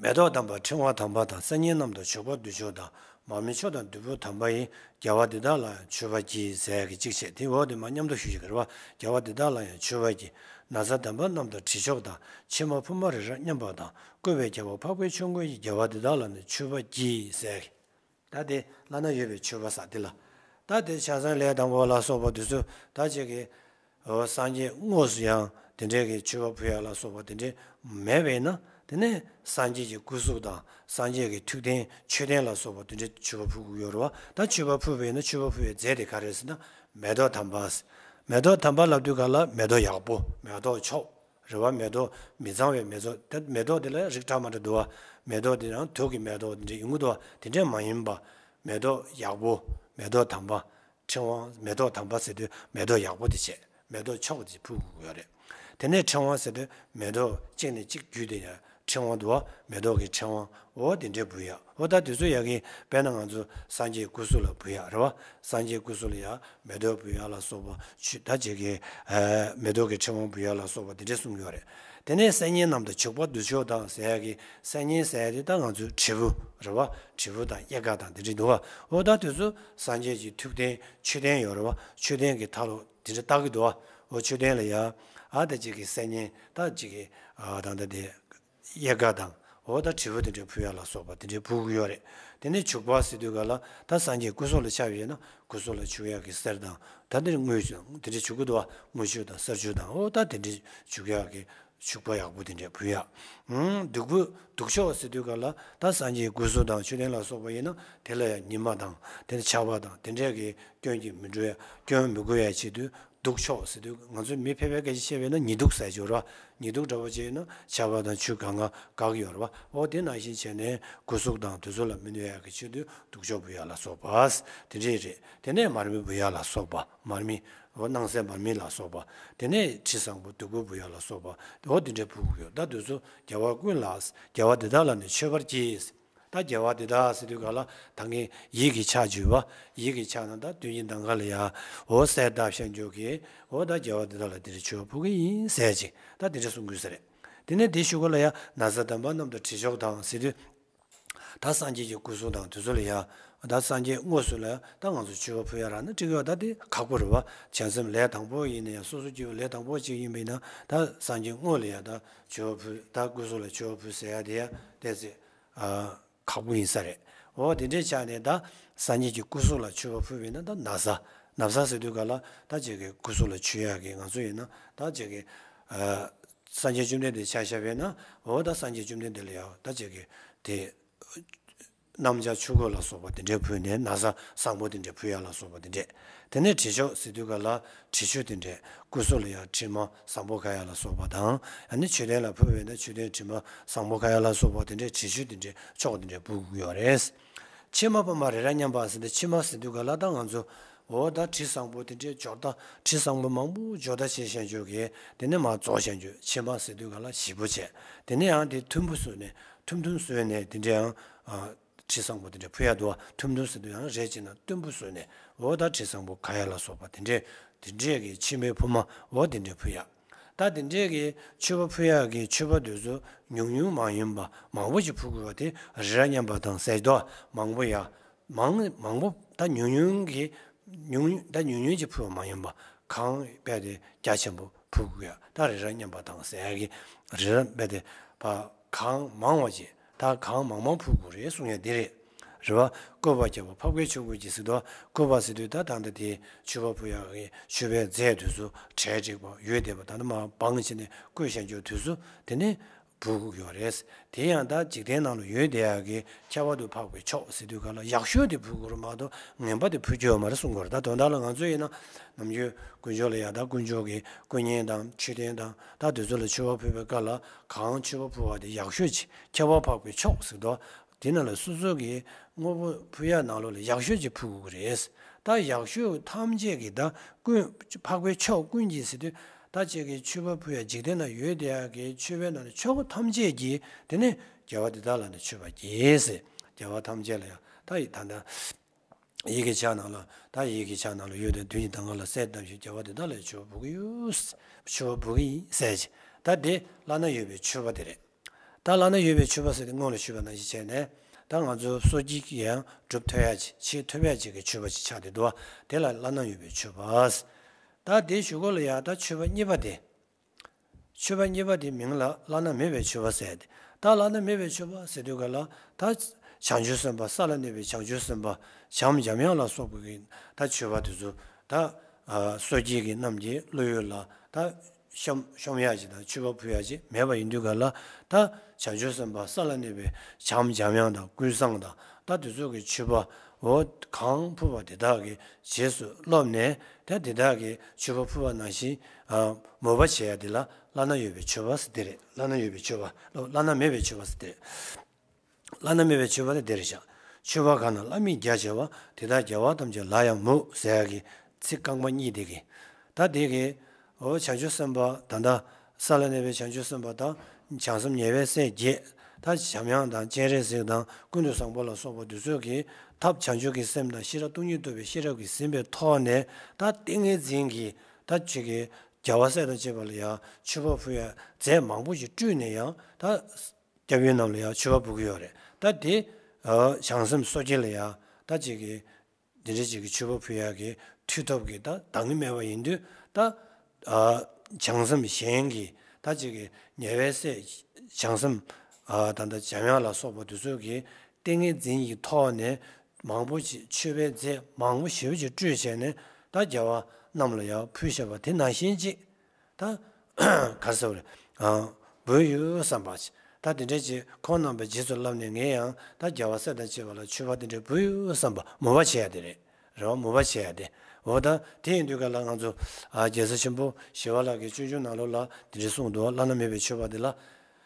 མེ་ཏོག་དམ་པ་ཕྲེང་བ་དམ་པ་དང་། སེམས་ཉིད་རྣམས་དང་བྱུག་པ་བདུད་མཆོག་དང་། མར་མེ་མཆོག་དང་བདུད་པོ་དམ་པ་ཡིས། རྒྱལ་བ་འདི་དག་ལ་ཡང་མཆོད་པར་བགྱི་ཟེར་གི་གཅིག་བྱས། དེ་འོག་དེ་མ་མཉམ་དུ་ཞུ་ཞིག་གི་རེད་བ། རྒྱལ་བ་འདི་དག་ལ་ཡང་མཆོད་པར་བགྱི། ན་བཟའ་དམ་པ་རྣམས་དང་དྲི་མཆོག་དང་། ཕྱེ་མ་ཕུར་མ་རེ་རེ་མཉམ་པ་དང་། བཀོད་པའི་རྒྱལ་པོ་འཕགས་པའི་ཆོས་མགོན་གྱིས། རྒྱལ་བ་འདི་དག་ལ་ནི་མཆོད་པར་བགྱི་ཟེར་གི། ད་དེ་བླ་ན་ཡོད་པའི་མཆོད་པ་ཟེར་དེ་ལ། ད་དེ་ཕྱག་འཚལ་ལས་དང་པོ་ལ་སོགས་པ་དེ་ཚོ་ད་ཅིག་གི། འོ་སངས་རྒྱས་དངོས་སུ་ཡང་དེ་འདྲའི་གི་མཆོད་པ་ཕུལ་ཡག་ལ་སོགས་པ་དེ་འདྲའི་མེད་པས་ན། དེ་ནས་སངས་རྒྱས་ཀྱི་སྐུ་གཟུགས་དང་སངས་རྒྱས་ཀྱི་ཐུགས་རྟེན་མཆོད་རྟེན་ལ་སོགས་པ་དེ་འདྲའི་མཆོད་པ་ཕུལ་དགོས་ཡོད་རེད་བ། ད་མཆོད་པ་ཕུལ་བས་ན་མཆོད་པ་ཕུལ་བའི་རྫས་དེ་ག་རེ་ཟེར་ན། མེ་ཏོག་དམ་པ། མེ་ཏོག་དམ་པ་ལབ་དུས་ག་ལ་མེ་ཏོག་ཡག་པོ། མེ་ཏོག་མཆོག་རེད་བ། མེ་ཏོག་མི་གཙང་བའི་མེ་ཏོག་ད་མེ་ཏོག་དེ་ལ་རིགས་འདྲ་མི་འདྲ་འདུག་བ། མེ་ཏོག་དེ་ཡང་དུག་གི་མེ་ཏོག་དེ་འདྲ་ཡོང་གི་འདུག་བ། དེ་འདྲ་མ་ཡིན་པ། མེ་ཏོག་ཡག་པོ། མེ་ཏོག་དམ་པ། ཕྲེང་བ། མེ་ཏོག་དམ་པ་ཟེར་དུས་མེ་ཏོག་ཡག་པོ་དེ་བྱས། མེ་ཏོག་མཆོག་དེ་ཕུལ་དགོས་ཀྱི་ཡོད་རེད། དེ་ནས་ཕྲེང་བ་ཟེར་དུས་མེ་ཏོག་གཅིག་ནས་གཅིག་བརྒྱུད་དེ་ཡང་ཕྲེང་བ་འདུག་བ། མེ་ཏོག་གི་ཕྲེང་བ། འོ་དེ་འདྲའི་འབུལ་ཡག་འོ་ད་དེ་ཚོ་ཡག་གི། དཔེར་ན་ང་ཚོ་སངས་རྒྱས་སྐུ་གཟུགས་ལ་འབུལ་ཡག་རེད་བ། སངས་རྒྱས་སྐུ་གཟུགས་ལ་ཡང་མེ་ཏོག་འབུལ་ཡག་ལ་སོགས་པ་ཆུ་ད་ཅིག་གི། ཨ་མེ་ཏོག་གི་ཕྲེང་བ་འབུལ་ཡག་ལ་སོགས་པ་དེ་འདྲས་གསུངས་ཡོད་རེད། དེ་ནས་སེམས་ཉིད་རྣམས་དང་བྱུག་པ་བདུད་མཆོག་དང་ཟེར་ཡག་གི། སེམས་ཉིད་ཟེར་ཡག་དེ་ད་ང་ཚོའི་དྲིལ་བུ་རེད་བ། དྲིལ་བུ་དང་དབྱེ་སྒང་དང་དེ་འདྲས་འདུག་བ། འོ་ད་དེ་ཚོ་སངས་རྒྱས་ཀྱི་ཐུགས་རྟེན་མཆོད་རྟེན་ཡོད་རེད་བ། མཆོད་རྟེན་གྱི་མཐའ་ལ་དེ་འདྲས་བཏགས་ཀྱི་འདུག་བ། འོ་མཆོད་རྟེན་ལ་ཡང་ཨ་ད་ཅིག་གི་སེམས་ཉིད་ད་ཅིག་གི་ཨ་ད་ད་དེ། དབྱེ་སྒང་དང་ འོ་ད་དྲིལ་བུ་དེ་འདྲའི་ཕུལ་ཡག་ལ་སོགས་པ་དེ་འདྲའི་ཕུལ་གྱི་ཡོད་རེད། དེ་ནས་བྱུག་པ་ཟེར་དུས་ག་ལ་ད་སངས་རྒྱས་སྐུ་གཟུགས་ལ་ཆགས་ཡོད་ན་སྐུ་གཟུགས་ལ་བྱུག་ཡག་གི་གསེར་དང་ད་དེ་དངུལ་དང་དེ་འདྲའི་བྱུག་གི་འདུག་བ། དངུལ་ཆུ་དང་གསེར་ཆུ་དང་འོ་ད་དེ་འདྲའི་བྱུག་ཡག་གི་བྱུག་པ་ཡག་པོ་དེ་འདྲའི་ཕུལ་ཡག་ཨང་། བདུག་སྤོས་བདུག་ཆོག་ཟེར་དུས་ག་ལ་ད་སངས་རྒྱས་སྐུ་གཟུགས་དང་མཆོད་རྟེན་ལ་སོགས་པ་ཡིན་ན་དེ་ལ་ཡང་ཉི་མ་དང་དེ་ནས་ཆར་པ་དང་དེ་འདྲའི་གི་སྐྱོན་གྱིས་མི་འགྲོ་ཡ་སྐྱོན་མི་དགོས་ཡ་ཆེད་དུ། བདུག་ཆོག་ཟེར་དུས་ང་ཚོའི་མི་ཕལ་པའི་སྐད་ཆ་བཤད་པས་ན་ཉི་གདུགས་ཟེར་གྱི་ཡོད་རེད་བ། ཉི་གདུགས་འདྲ་པོ་ཅིག་ཡིན་ན་ཆར་པ་དང་ཆུ་གང་ག་འགག་གི་ཡོད་རེད་བ། འོ་དེ་ནང་བཞིན་བྱས་ནས་སྐུ་གཟུགས་དང་དེ་ཚོ་ལ་མི་གནོད་ཡག་གི་ཆེད་དུ་བདུག་ཆོག་ཕུལ་ཡག་ལ་སོགས་པ་དེ་འདྲས་རེད། དེ་ནས་མར་མེ་འབུད་ཡག་ལ་སོགས་པ་མར་མེ། འོ་སྣང་གསལ་མར་མེ་ལ་སོགས་པ། དེ་ནས་དྲི་བཟང་པོ་བདུག་སྤོས་འབུལ་ཡག་ལ་སོགས་པ། འོ་དེ་འདྲས་ཕུལ་གྱི་ཡོད། ད་དེ་ཚོ་རྒྱལ་བ་ཀུན་ལ་རྒྱལ་བ་འདི་དག་ལ་ནི་མཆོད་པར་བགྱི། ད་རྒྱལ་བ་འདི་དག་ཟེར་དུས་ག་ལ་ད་ངས་ཡིད་ཀྱི་ཕྱག་བརྗོད་པ། ཡིད་ཀྱི་ཕྱག་ན་ད་དོན་གྱི་གདམས་ངག་ལ་ཡ། འོ་གསལ་བཏབ་ཤེས་འཇོག་གི། འོ་ད་རྒྱལ་བ་འདི་དག་ལ་འདི་འདྲ་མཆོད་པ་ཕུལ་གི་ཡིན་ཟེར་ཅིག་ད་འདི་འདྲ་གསུང་དགོས་ས་རེད། དེ་ནས་དེའི་གཞུག་གུ་ལ་ཡ་ན་བཟའ་དམ་པ་རྣམས་དང་དྲི་མཆོག་དང་ཟེར་དུས། ད་སངས་རྒྱས་ཀྱི་སྐུ་གཟུགས་དང་དེ་ཚོ་ལ་ཡ། ད་སངས་རྒྱས་དངོས་སུ་ལ་ཡ་ད་ང་ཚོ་མཆོད་པ་ཕུལ་ཡ་རག་ན་འགྲིག་གི་ཡོད། ད་དེ་ཁག་པོ་རེད་བ། བྱང་སེམས་ལས་དང་པོ་ཡིན་ན་ཡང་སོ་སོ་སྐྱེ་བོ་ལས་དང་པོ་ཅིག་ཡིན་པས་ན་ད་སངས་རྒྱས་དངོས་ལ་ཡ་ད་མཆོད་པ་ཕུལ། ད་སྐུ་གཟུགས་ལ་མཆོད་པ་ཕུལ་ཟེར་ཡ་དེ་ཡ་དེ་ཚེ། ཨ། ཁག་པོ་ཡིན་ས་རེད། འོ་དེ་འདྲའི་ཆ་ནས་ད་སངས་རྒྱས་ཀྱི་སྐུ་གཟུགས་ལ་མཆོད་པ་ཕུལ་བས་ན་ད་ན་བཟའ། ན་བཟའ་ཟེར་དུས་ག་ལ་ད་ཅིག་གི་སྐུ་གཟུགས་ལ་མཆོད་ཡག་གི་ང་ཚོ་ཡིན་ན་ད་ཅིག་གི་ཨ། སངས་རྒྱས་བཅོམ་ལྡན་འདས་ཆ་བཞག་པས་ན་འོ་ད་སངས་རྒྱས་བཅོམ་ལྡན་འདས་ལ་ཡང་ད་ཅིག་གི་དེ། སྣམ་སྦྱར་ཆུ་ཁོལ་ལ་སོགས་པ་དེ་འདྲས་ཕུལ་ནས་ན་བཟའ་བཟང་པོ་དེ་འདྲས་ཕུལ་ཡག་ལ་སོགས་པ་དེ་འདྲས། དེ་ནས་དྲི་མཆོག་ཟེར་དུས་ག་ལ་དྲི་ཆུ་དེ་འདྲས་སྐུ་གཟུགས་ལ་ཡང་དྲི་མ་བཟང་པོ་ག་ཡག་ལ་སོགས་པ་དང་། ཨ་ནི་མཆོད་རྟེན་ལ་ཕུལ་བས་ན་མཆོད་རྟེན་དྲི་མ་བཟང་པོ་ག་ཡག་ལ་སོགས་པ་དེ་འདྲས་དྲི་ཆུ་དེ་འདྲས་མཆོག་དེ་འདྲས་ཕུལ་དགོས་ཡོད་རེད། ཕྱེ་མ་ཕུབ་མ་རི་རབ་མཉམ་པ་ཟེར་ཏེ་ཕྱེ་མ་ཟེར་དུས་ག་ལ་ད་ང་ཚོ་འོ་ད་དྲི་བཟང་པོ་དེ་འདྲས་སྦྱོར་ད་དྲི་བཟང་པོ་མང་པོ་སྦྱོར་ད་བྱེད་ཤེས་འཇོག་གི་དེ་ནས་མ་རྫོགས་ཤེས་འཇོག་ཕྱེ་མ་ཟེར་དུས་ག་ལ་ཞིབ་པོ་བྱས། དེ་ནས་ཡང་དེ་ཐུམ་བུ་བཟོས་ནས་ཐུམ་ཐུམ་བཟོས་ནས་དེ་འདྲས་ཡང་། དྲི་བཟང་པོ་དེ་འདྲ་ཕུལ་ཡག་འདུག་བ། ཐུམ་ཐུམ་ཟེར་དུས་ཡང་རེད་ཅེ་ན་གཏུམ་པོ་བཟོས་ནས་འོ་ད་དྲི་བཟང་པོ་ག་ཡག་ལ་སོགས་པ་དེ་འདྲས་དེ་འདྲས་ཀྱི་ཕྱེ་མའི་ཕུབ་མ་འོ་དེ་འདྲས་ཕུལ་ཡག་ད་དེ་འདྲས་ཀྱི་མཆོད་པ་ཕུལ་ཡག་གི་མཆོད་པ་དེ་ཚོ་ཉུང་ཉུང་མ་ཡིན་པ་མང་པོ་ཞིག་ཕུལ་དགོས་པ་དེ་རི་རབ་མཉམ་པ་དང་ཟེར་དུས་མང་པོ་ཡ། མང་མང་པོ་ད་ཉུང་ཉུང་གི་ཉུང་ད་ཉུང་ཉུང་ཅིག་ཕུལ་བ་མ་ཡིན་པ་གང་རྦད་དེ་རྒྱ་ཆེན་པོ་ཕུལ་དགོས་ཡ། ད་རི་རབ་མཉམ་པ་དང་ཟེར་ཡག་གི་རི་རབ་རྦད་དེ་ཕ་གང་མང་བ་ཅིག་ད་གང་མང་མང་ཕུལ་དགོས་རེད་གསུང་ཡ་འདི་རེད། རེད་བ། བཀོད་པ་རྒྱས་པ་ཕབ་ཀའི་ཆོ་ག་གི་ཟེར་དུས་བཀོད་པ་ཟེར་དུས་ད་ད་ལྟ་དེ་མཆོད་པ་ཕུལ་ཡག་གི་མཆོད་པའི་རྫས་དེ་ཚོ་གྲལ་འགྲིག་པ་ཡོད་བསྡད་པ་ད་ནི་མ་བང་བྱས་ནས་བཀོད་བཞག་རྒྱུ་དེ་ཚོ་དེ་ནི་ཕུལ་དགོས་ཀྱི་ཡོད་རེད། དེ་ཡང་ད་འཇིག་རྟེན་ནང་ལ་ཡོད་བསྡད་ཡག་གི་ཁྱད་པར་དུ་འཕགས་པའི་མཆོག་ཟེར་དུས་ག་ལ་ཡག་ཤོས་དེ་ཕུལ་དགོས་རེད་མ་གཏོགས་ངན་པ་དེ་ཕུལ་རྒྱུ་ཡོད་མ་རེད་གསུང་དགོས་རེད། ད་དོན་དག་ལ་ང་ཚོ་ཡིན་ན་ནམ་རྒྱུན་དཀོན་མཆོག་ལ་ཡ་ད་དཀོན་མཆོག་གི་དཀོན་གཉེར་དང་མཆོད་རྟེན་དང་ད་དེ་ཚོ་ལ་མཆོད་པ་ཕུལ་བའི་སྐབས་ལ་གང་མཆོད་པ་ཕུལ་བ་དེ་ཡག་ཤོས་ཅིག་ཁྱད་པར་འཕགས་པའི་མཆོག་ཟེར་དུས། དེ་ནང་ལ་སོ་སོ་གི་དངོས་པོ་ཕུལ་ཡག་ནང་ལོགས་ལ་ཡག་ཤོས་ཅིག་ཕུལ་དགོས་ཀྱི་རེད། ད་ཡག་ཤོས་ཐམས་ཅད་ཀྱི་ད་ཀུན་འཕགས་པའི་མཆོག་ཀུན་གྱི་ཟེར་དུས་ད་ཅིག་གི་མཆོད་པ་ཕུལ་ཡག་འཇིག་རྟེན་ན་ཡོད་བསྡད་ཡག་གི་མཆོད་པའི་ནང་ལ་མཆོག་ཐམས་ཅད་ཀྱི་དེ་ནི་རྒྱལ་བ་འདི་དག་ལ་ནི་མཆོད་པར་བགྱི་ཟེར། རྒྱལ་བ་ཐམས་ཅད་ལ་ཡང་ད་ཡི་ད་ལྟ་ཡིད་ཀྱི་ཕྱག་ནང་ལ་ད་ཡིད་ཀྱི་ཕྱག་ནང་ལ་ཡོད་དེ་དོན་གྱི་གདམས་ངག་ལ་གསལ་བཏབ་ཞིང་རྒྱལ་བ་འདི་དག་ལ་མཆོད་པ་འབུལ་གྱི་ཡོད། མཆོད་པ་འབུལ་གྱི་ཡིན་ཟེར་གྱི། ད་དེ་བླ་ན་ཡོད་པའི་མཆོད་པ་དེ་རེད། ད་བླ་ན་ཡོད་པའི་མཆོད་པ་ཟེར་ཏེ་སྔོན་ལ་ཞུས་པ་ནང་བཞིན་བྱས་ནས་ད་ང་ཚོ་སོ་སྐྱེ་གིས་ཡང་སྒྲུབ་ཐུབ་ཡ་ཅིག་བྱེད་ཐུབ་ཡ་ཅིག་གི་མཆོད་པ་ཅིག་ཆགས་བསྡད་འདུག་བ། དེ་ལ་བླ་ན་ཡོད་པའི་མཆོད་པ། ད་དེའི་གཞུག་གུ་ལ་ཡང་ད་མཆོད་པ་གཉིས་པ་དེ། མཆོད་པ་གཉིས་པ་དེའི་མིང་ལ་བླ་ན་མེད་པའི་མཆོད་པ་ཟེར་ཏེ། ད་བླ་ན་མེད་པའི་མཆོད་པ་ཟེར་དུས་ག་ལ་ད་བྱང་ཆུབ་སེམས་དཔའ་ས་ལ་གནས་པའི་བྱང་ཆུབ་སེམས་དཔའ་བྱམས་འཇམ་དབྱངས་ལ་སོགས་པའི་གི་ད་མཆོད་པ་དེ་ཚོ་ད་སོ་སྐྱེ་གི་རྣམས་ཀྱི་བློ་ཡུལ་ལ་ད། ཤོམ་ཤོམ་ཡག་ཅིག་དང་མཆོད་པ་ཕུལ་ཡག་ཅིག་མེད་པ་ཡིན་དུས་ག་ལ་ད་བྱང་ཆུབ་སེམས་དཔའ་ས་ལ་གནས་པའི་བྱམས་འཇམ་དབྱངས་དང་ཀུན་བཟང་དང་ད་དེ་ཚོ་གི་མཆོད་པ་འོ་གང་ཕུལ་བ་དེ་དག་གི་རྗེས་སུ་སློབ་ནས་ད་དེ་དག་གི་མཆོད་པ་ཕུལ་བ་ནང་བཞིན་མོས་པ་བྱེད་ཡག་དེ་ལ་བླ་ན་ཡོད་པའི་མཆོད་པ་ཟེར་དེ་རེད། བླ་ན་ཡོད་པའི་མཆོད་པ་བླ་ན་མེད་པའི་མཆོད་པ་ཟེར་དེ་རེད། བླ་ན་མེད་པའི་མཆོད་པ་ནི་འདིར་བཞག་མཆོད་པ་གང་རྣམས་བླ་མེད་རྒྱ་ཆེ་བ། དེ་དག་རྒྱལ་བ་ཐམས་ཅད་ལ་ཡང་མོས་ཟེར་ཡག་གི་ཚིག་རྐང་པ་གཉིས་དེ་གི། ད་དེ་གི། འོ་བྱང་ཆུབ་སེམས་དཔའ་ད་ལྟ་ས་ལ་གནས་པའི་བྱང་ཆུབ་སེམས་དཔའ་དང་། བྱང་སེམས་ཉེ་བའི་སྲས་བརྒྱད། ད་འཇམ་དབྱངས་དང་སྤྱན་རས་གཟིགས་དང་ཀུན་ཏུ་བཟང་པོ་ལ་སོགས་པ་འདི་ཚོ་གི་ཐབས་བྱང་ཆུབ་ཀྱི་སེམས་དང་ཤེས་རབ་སྟོང་ཉིད་རྟོགས་པའི་ཤེས་རབ་ཀྱིས་ཟིན་པའི་ཐོག་ནས་ད་ཏིང་ངེ་འཛིན་གྱི་ད་ཅིག་གི་རྒྱལ་བ་སྲས་དང་བཅས་པ་ལ་ཡང་མཆོད་པ་ཕུལ་ཡག་རྫས་མང་པོ་ཞིག་སྤྲུལ་ནས་ཡང་ད། སྐྱབས་ཡུལ་རྣམས་ལ་ཡང་མཆོད་པ་འབུལ་གྱི་ཡོད་རེད། ད་དེ་བྱང་སེམས་སོ་སྐྱེ་ལ་ཡང་ད་ཅིག་གི་འདི་འདྲ་ཅིག་གི་མཆོད་པ་ཕུལ་ཡག་གི་མཐུ་སྟོབས་ཀྱིས་ད་འདང་གི་མེད་པ་ཡིན་དུས་ད་བྱང་སེམས་གཞན་གྱི་ད་ཅིག་གི་ཉེ་བའི་སྲས་བྱང་སེམས་ ཨ་ད་ལྟ་འཇམ་དབྱངས་ལ་སོགས་པ་དེ་ཚོ་གིས་ཏིང་ངེ་འཛིན་གྱི་ཐོག་ནས་མང་པོ་ཅིག་མཆོད་པའི་རྫས་མང་པོ་ཞེ་པོ་ཅིག་སྤྲོས་བྱས་ནས་ད་རྒྱལ་བ་རྣམས་ལ་ཡང་ཕུལ་བཞག་པ་དེ་ནང་བཞིན་ཅིག་ད་ག་རེ་ཟེར་བ་རེད། ཨ་འབུལ་ཡོད་བསམ་པ་ཅིག་ད་དེ་འདྲས་ཅིག་ཁོང་རྣམ་པའི་རྗེས་སུ་བསླབས་ནས་ངས་ཡང་ད་རྒྱལ་བ་སྲས་དང་བཅས་པ་ལ་མཆོད་པ་དེ་འདྲས་འབུལ་ཡོད་བསམ་པ་མོས་པ་བྱེད་ཡ་དེ་རེད། རེད་བ། མོས་པ་བྱེད་ཡ་དེ། འོ་ད་དེ་ཡིན་དུས་ག་ལ་ང་ཚོ་ཨ་རྒྱལ་སྲས་ཆེན་པོ་ཞི་བ་ལྷ་གིས་སྤྱོད་འཇུག་ནང་ལོགས་ལ་དེ་འདྲས་གསུངས་འདུག་བླ་ན་མེད་པའི་མཆོད་པ་འདི་ལ།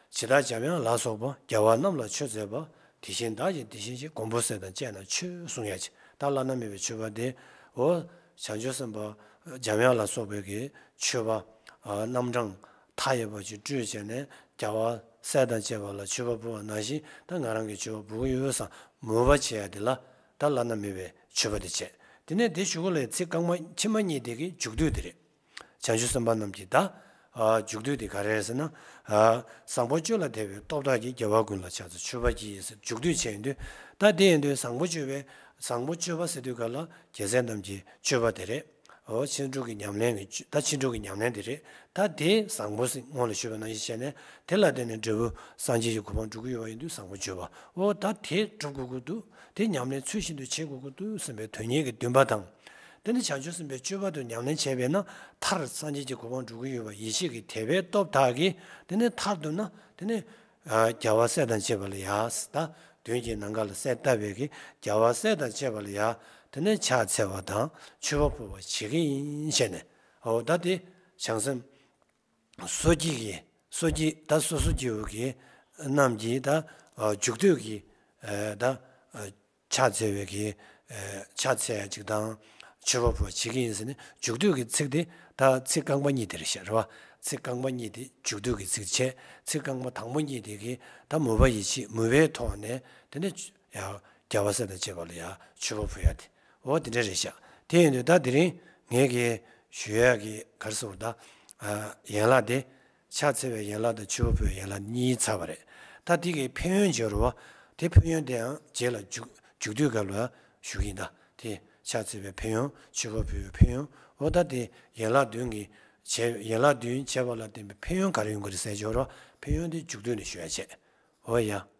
ཇི་ལྟར་འཇམ་དབྱངས་ལ་སོགས་པ་རྒྱལ་བ་རྣམས་ལ་མཆོད་མཛད་པ། དེ་བཞིན་བདག་གིས་དེ་བཞིན་གཤེགས། མགོན་པོ་སྲས་དང་བཅས་རྣམས་མཆོད་གསུང་ཡ་ཅིག་ད་བླ་ན་མེད་པའི་མཆོད་པ་དེ། འོ་བྱང་ཆུབ་སེམས་དཔའ་འཇམ་དབྱངས་ལ་སོགས་པའི་གི་མཆོད་པ་ཨ་རྣམ་གྲངས་མཐའ་ཡས་པ་ཅིག་སྤྲོས་བྱས་ནས་རྒྱལ་བ་སྲས་དང་བཅས་པ་ལ་མཆོད་པ་འབུལ་བ་ནང་བཞིན་ད་ང་རང་གིས་མཆོད་པ་འབུལ་གྱི་ཡོད་བསམ་མོས་པ་བྱེད་ཡ་དེ་ལ་ད་བླ་ན་མེད་པའི་མཆོད་པ་དེ་བྱས། དེ་ནས་དེ་གཞུག་གུ་ལ་ཚིག་རྐང་པ་ཕྱི་མ་གཉིས་དེ་གི་མཇུག་བསྡུ་དེ་རེད། བྱང་ཆུབ་སེམས་དཔའ་རྣམས་ཀྱི་ད་ཨ་མཇུག་བསྡུ་དེ་ག་རེ་རེད་ཟེར་ན། ཨ་བཟང་པོ་སྤྱོད་ལ་དད་པའི་སྟོབས་དག་གིས། རྒྱལ་བ་ཀུན་ལ་ཕྱག་འཚལ་མཆོད་པར་བགྱི། ཟེར་མཇུག་བསྡུ་བྱས་ཡོང་དུས། ད་དེ་ཡིན་དུས་བཟང་པོ་སྤྱོད་པའི་བཟང་པོ་སྤྱོད་པ་ཟེར་དུས་ག་ལ་རྒྱལ་སྲས་རྣམས་ཀྱི་སྤྱོད་པ་དེ་རེད། འོ་ཕྱིན་དྲུག་གི་ཉམས་ལེན་གྱི་ད་ཕྱིན་དྲུག་གི་ཉམས་ལེན་དེ་རེད། ད་དེ་བཟང་པོ་ཟེར་སྔོན་ལ་ཞུས་པ་ནང་བཞིན་བྱས་ནས་དེ་ལ་བརྟེན་ནས་འབྲས་བུ་སངས་རྒྱས་ཀྱི་གོ་འཕང་སྒྲུབ་ཀྱི་ཡོད་པ་ཡིན་དུས་བཟང་པོ་སྤྱོད་པ། འོ་ད་དེ་སྒྲུབ་དགོས་ཀྱི་འདུག་དེ་ཉམས་ལེན་ཚུལ་བཞིན་དུ་བྱེད་དགོས་ཀྱི་འདུག་སེམས་པའི་དོན་གཉེར་གྱི་འདུན་པ་དང་། དེ་ནི་བྱང་ཆུབ་སེམས་དཔའི་སྤྱོད་པ་དུ་ཉམས་ལེན་བྱས་པས་ན་མཐར་སངས་རྒྱས་ཀྱི་གོ་འཕང་འགྲུབ་ཀྱི་ཡོད་པ་ཡིད་ཆེས་ཀྱི་དད་པའི་སྟོབས་དག་གིས། དེ་ནི་མཐར་གཏུགས་ན་དེ་ནི་ཨ་རྒྱལ་བ་སྲས་དང་བཅས་པ་ལ་ཡ། ད་མདུན་གྱི་ནམ་མཁའ་ལ་གསལ་བཏབ་པའི་གི་རྒྱལ་བ་སྲས་དང་བཅས་པ་ལ་ཡ། དེ་ནི་ཕྱག་འཚལ་བ་དང་མཆོད་པ་ཕུལ་བ་བྱེད་ཀྱི་ཡིན་ཞེས་ནས། འོ་ད་དེ་བྱང་སེམས། སོ་སྐྱེ་གི་སོ་སྐྱེ་ད་སོ་སོ་སྐྱེ་བོ་གི་རྣམས་ཀྱི་ད་ཨ་མཇུག་བསྡུ་གི་ཨ་ད་ཨ་ཕྱག་འཚལ་བའི་གི་ཨ་ཕྱག་འཚལ་ཡ་ཅིག་དང་མཆོད་པ་ཕུལ་བ་བྱེད་ཀྱི་ཡིན་ཟེར་ནས་མཇུག་བསྡུ་གི་ཚིག་དེ་ད་ཚིག་རྐང་པ་གཉིས་དེ་རེད་ཤག་རེད་བ། ཚིག་རྐང་པ་གཉིས་དེ་མཇུག་བསྡུ་གི་ཚིག་བྱས། ཚིག་རྐང་པ་དང་པོ་གཉིས་དེ་གི་ད་མོས་པ་ཡིད་ཆེས་མོས་པའི་ཐོག་ནས་དེ་ནས་ཡ་རྒྱལ་བ་སྲས་དང་བཅས་པ་ལ་ཡ་མཆོད་པ་ཕུལ་ཡ་དེ། འོ་དེ་འདྲ་རེད་ཤག་དེ་ཡིན་དུས་ད་དེ་རིང་ངས་གི་ཞུ་ཡ་གི་ག་རེ་ཟེར་བ་ད་ཨ་ཡན་ལག་དེ། ཕྱག་འཚལ་བའི་ཡན་ལག་དང་མཆོད་པ་ཕུལ་བའི་ཡན་ལག་གཉིས་ཚར་བ་རེད། ད་དེ་གའི་ཕན་ཡོན་བརྗོད་རོགས། དེ་ཕན་ཡོན་དེའང་རྗེས་ལ་མཇུག་མཇུག་བསྡུའི་སྐབས་ལ་ཞུ་གི་ཡིན་ད། དེ་ཕྱག་འཚལ་བའི་ཕན་ཡོན། མཆོད་པ་ཕུལ་བའི་ཕན་ཡོན། འོ་ད་དེ་ཡན་ལག་བདུན་གྱི་བྱས། ཡན་ལག་བདུན་བྱས་པ་ལ་བརྟེན་པའི་ཕན་ཡོན་ག་རེ་ཡོང་གི་རེད་ཟེར་བརྗོད་རོགས། ཕན་ཡོན་དེ་མཇུག་བསྡུ་ནས་ཞུ་ཡ་བྱས། འོ་ཡ།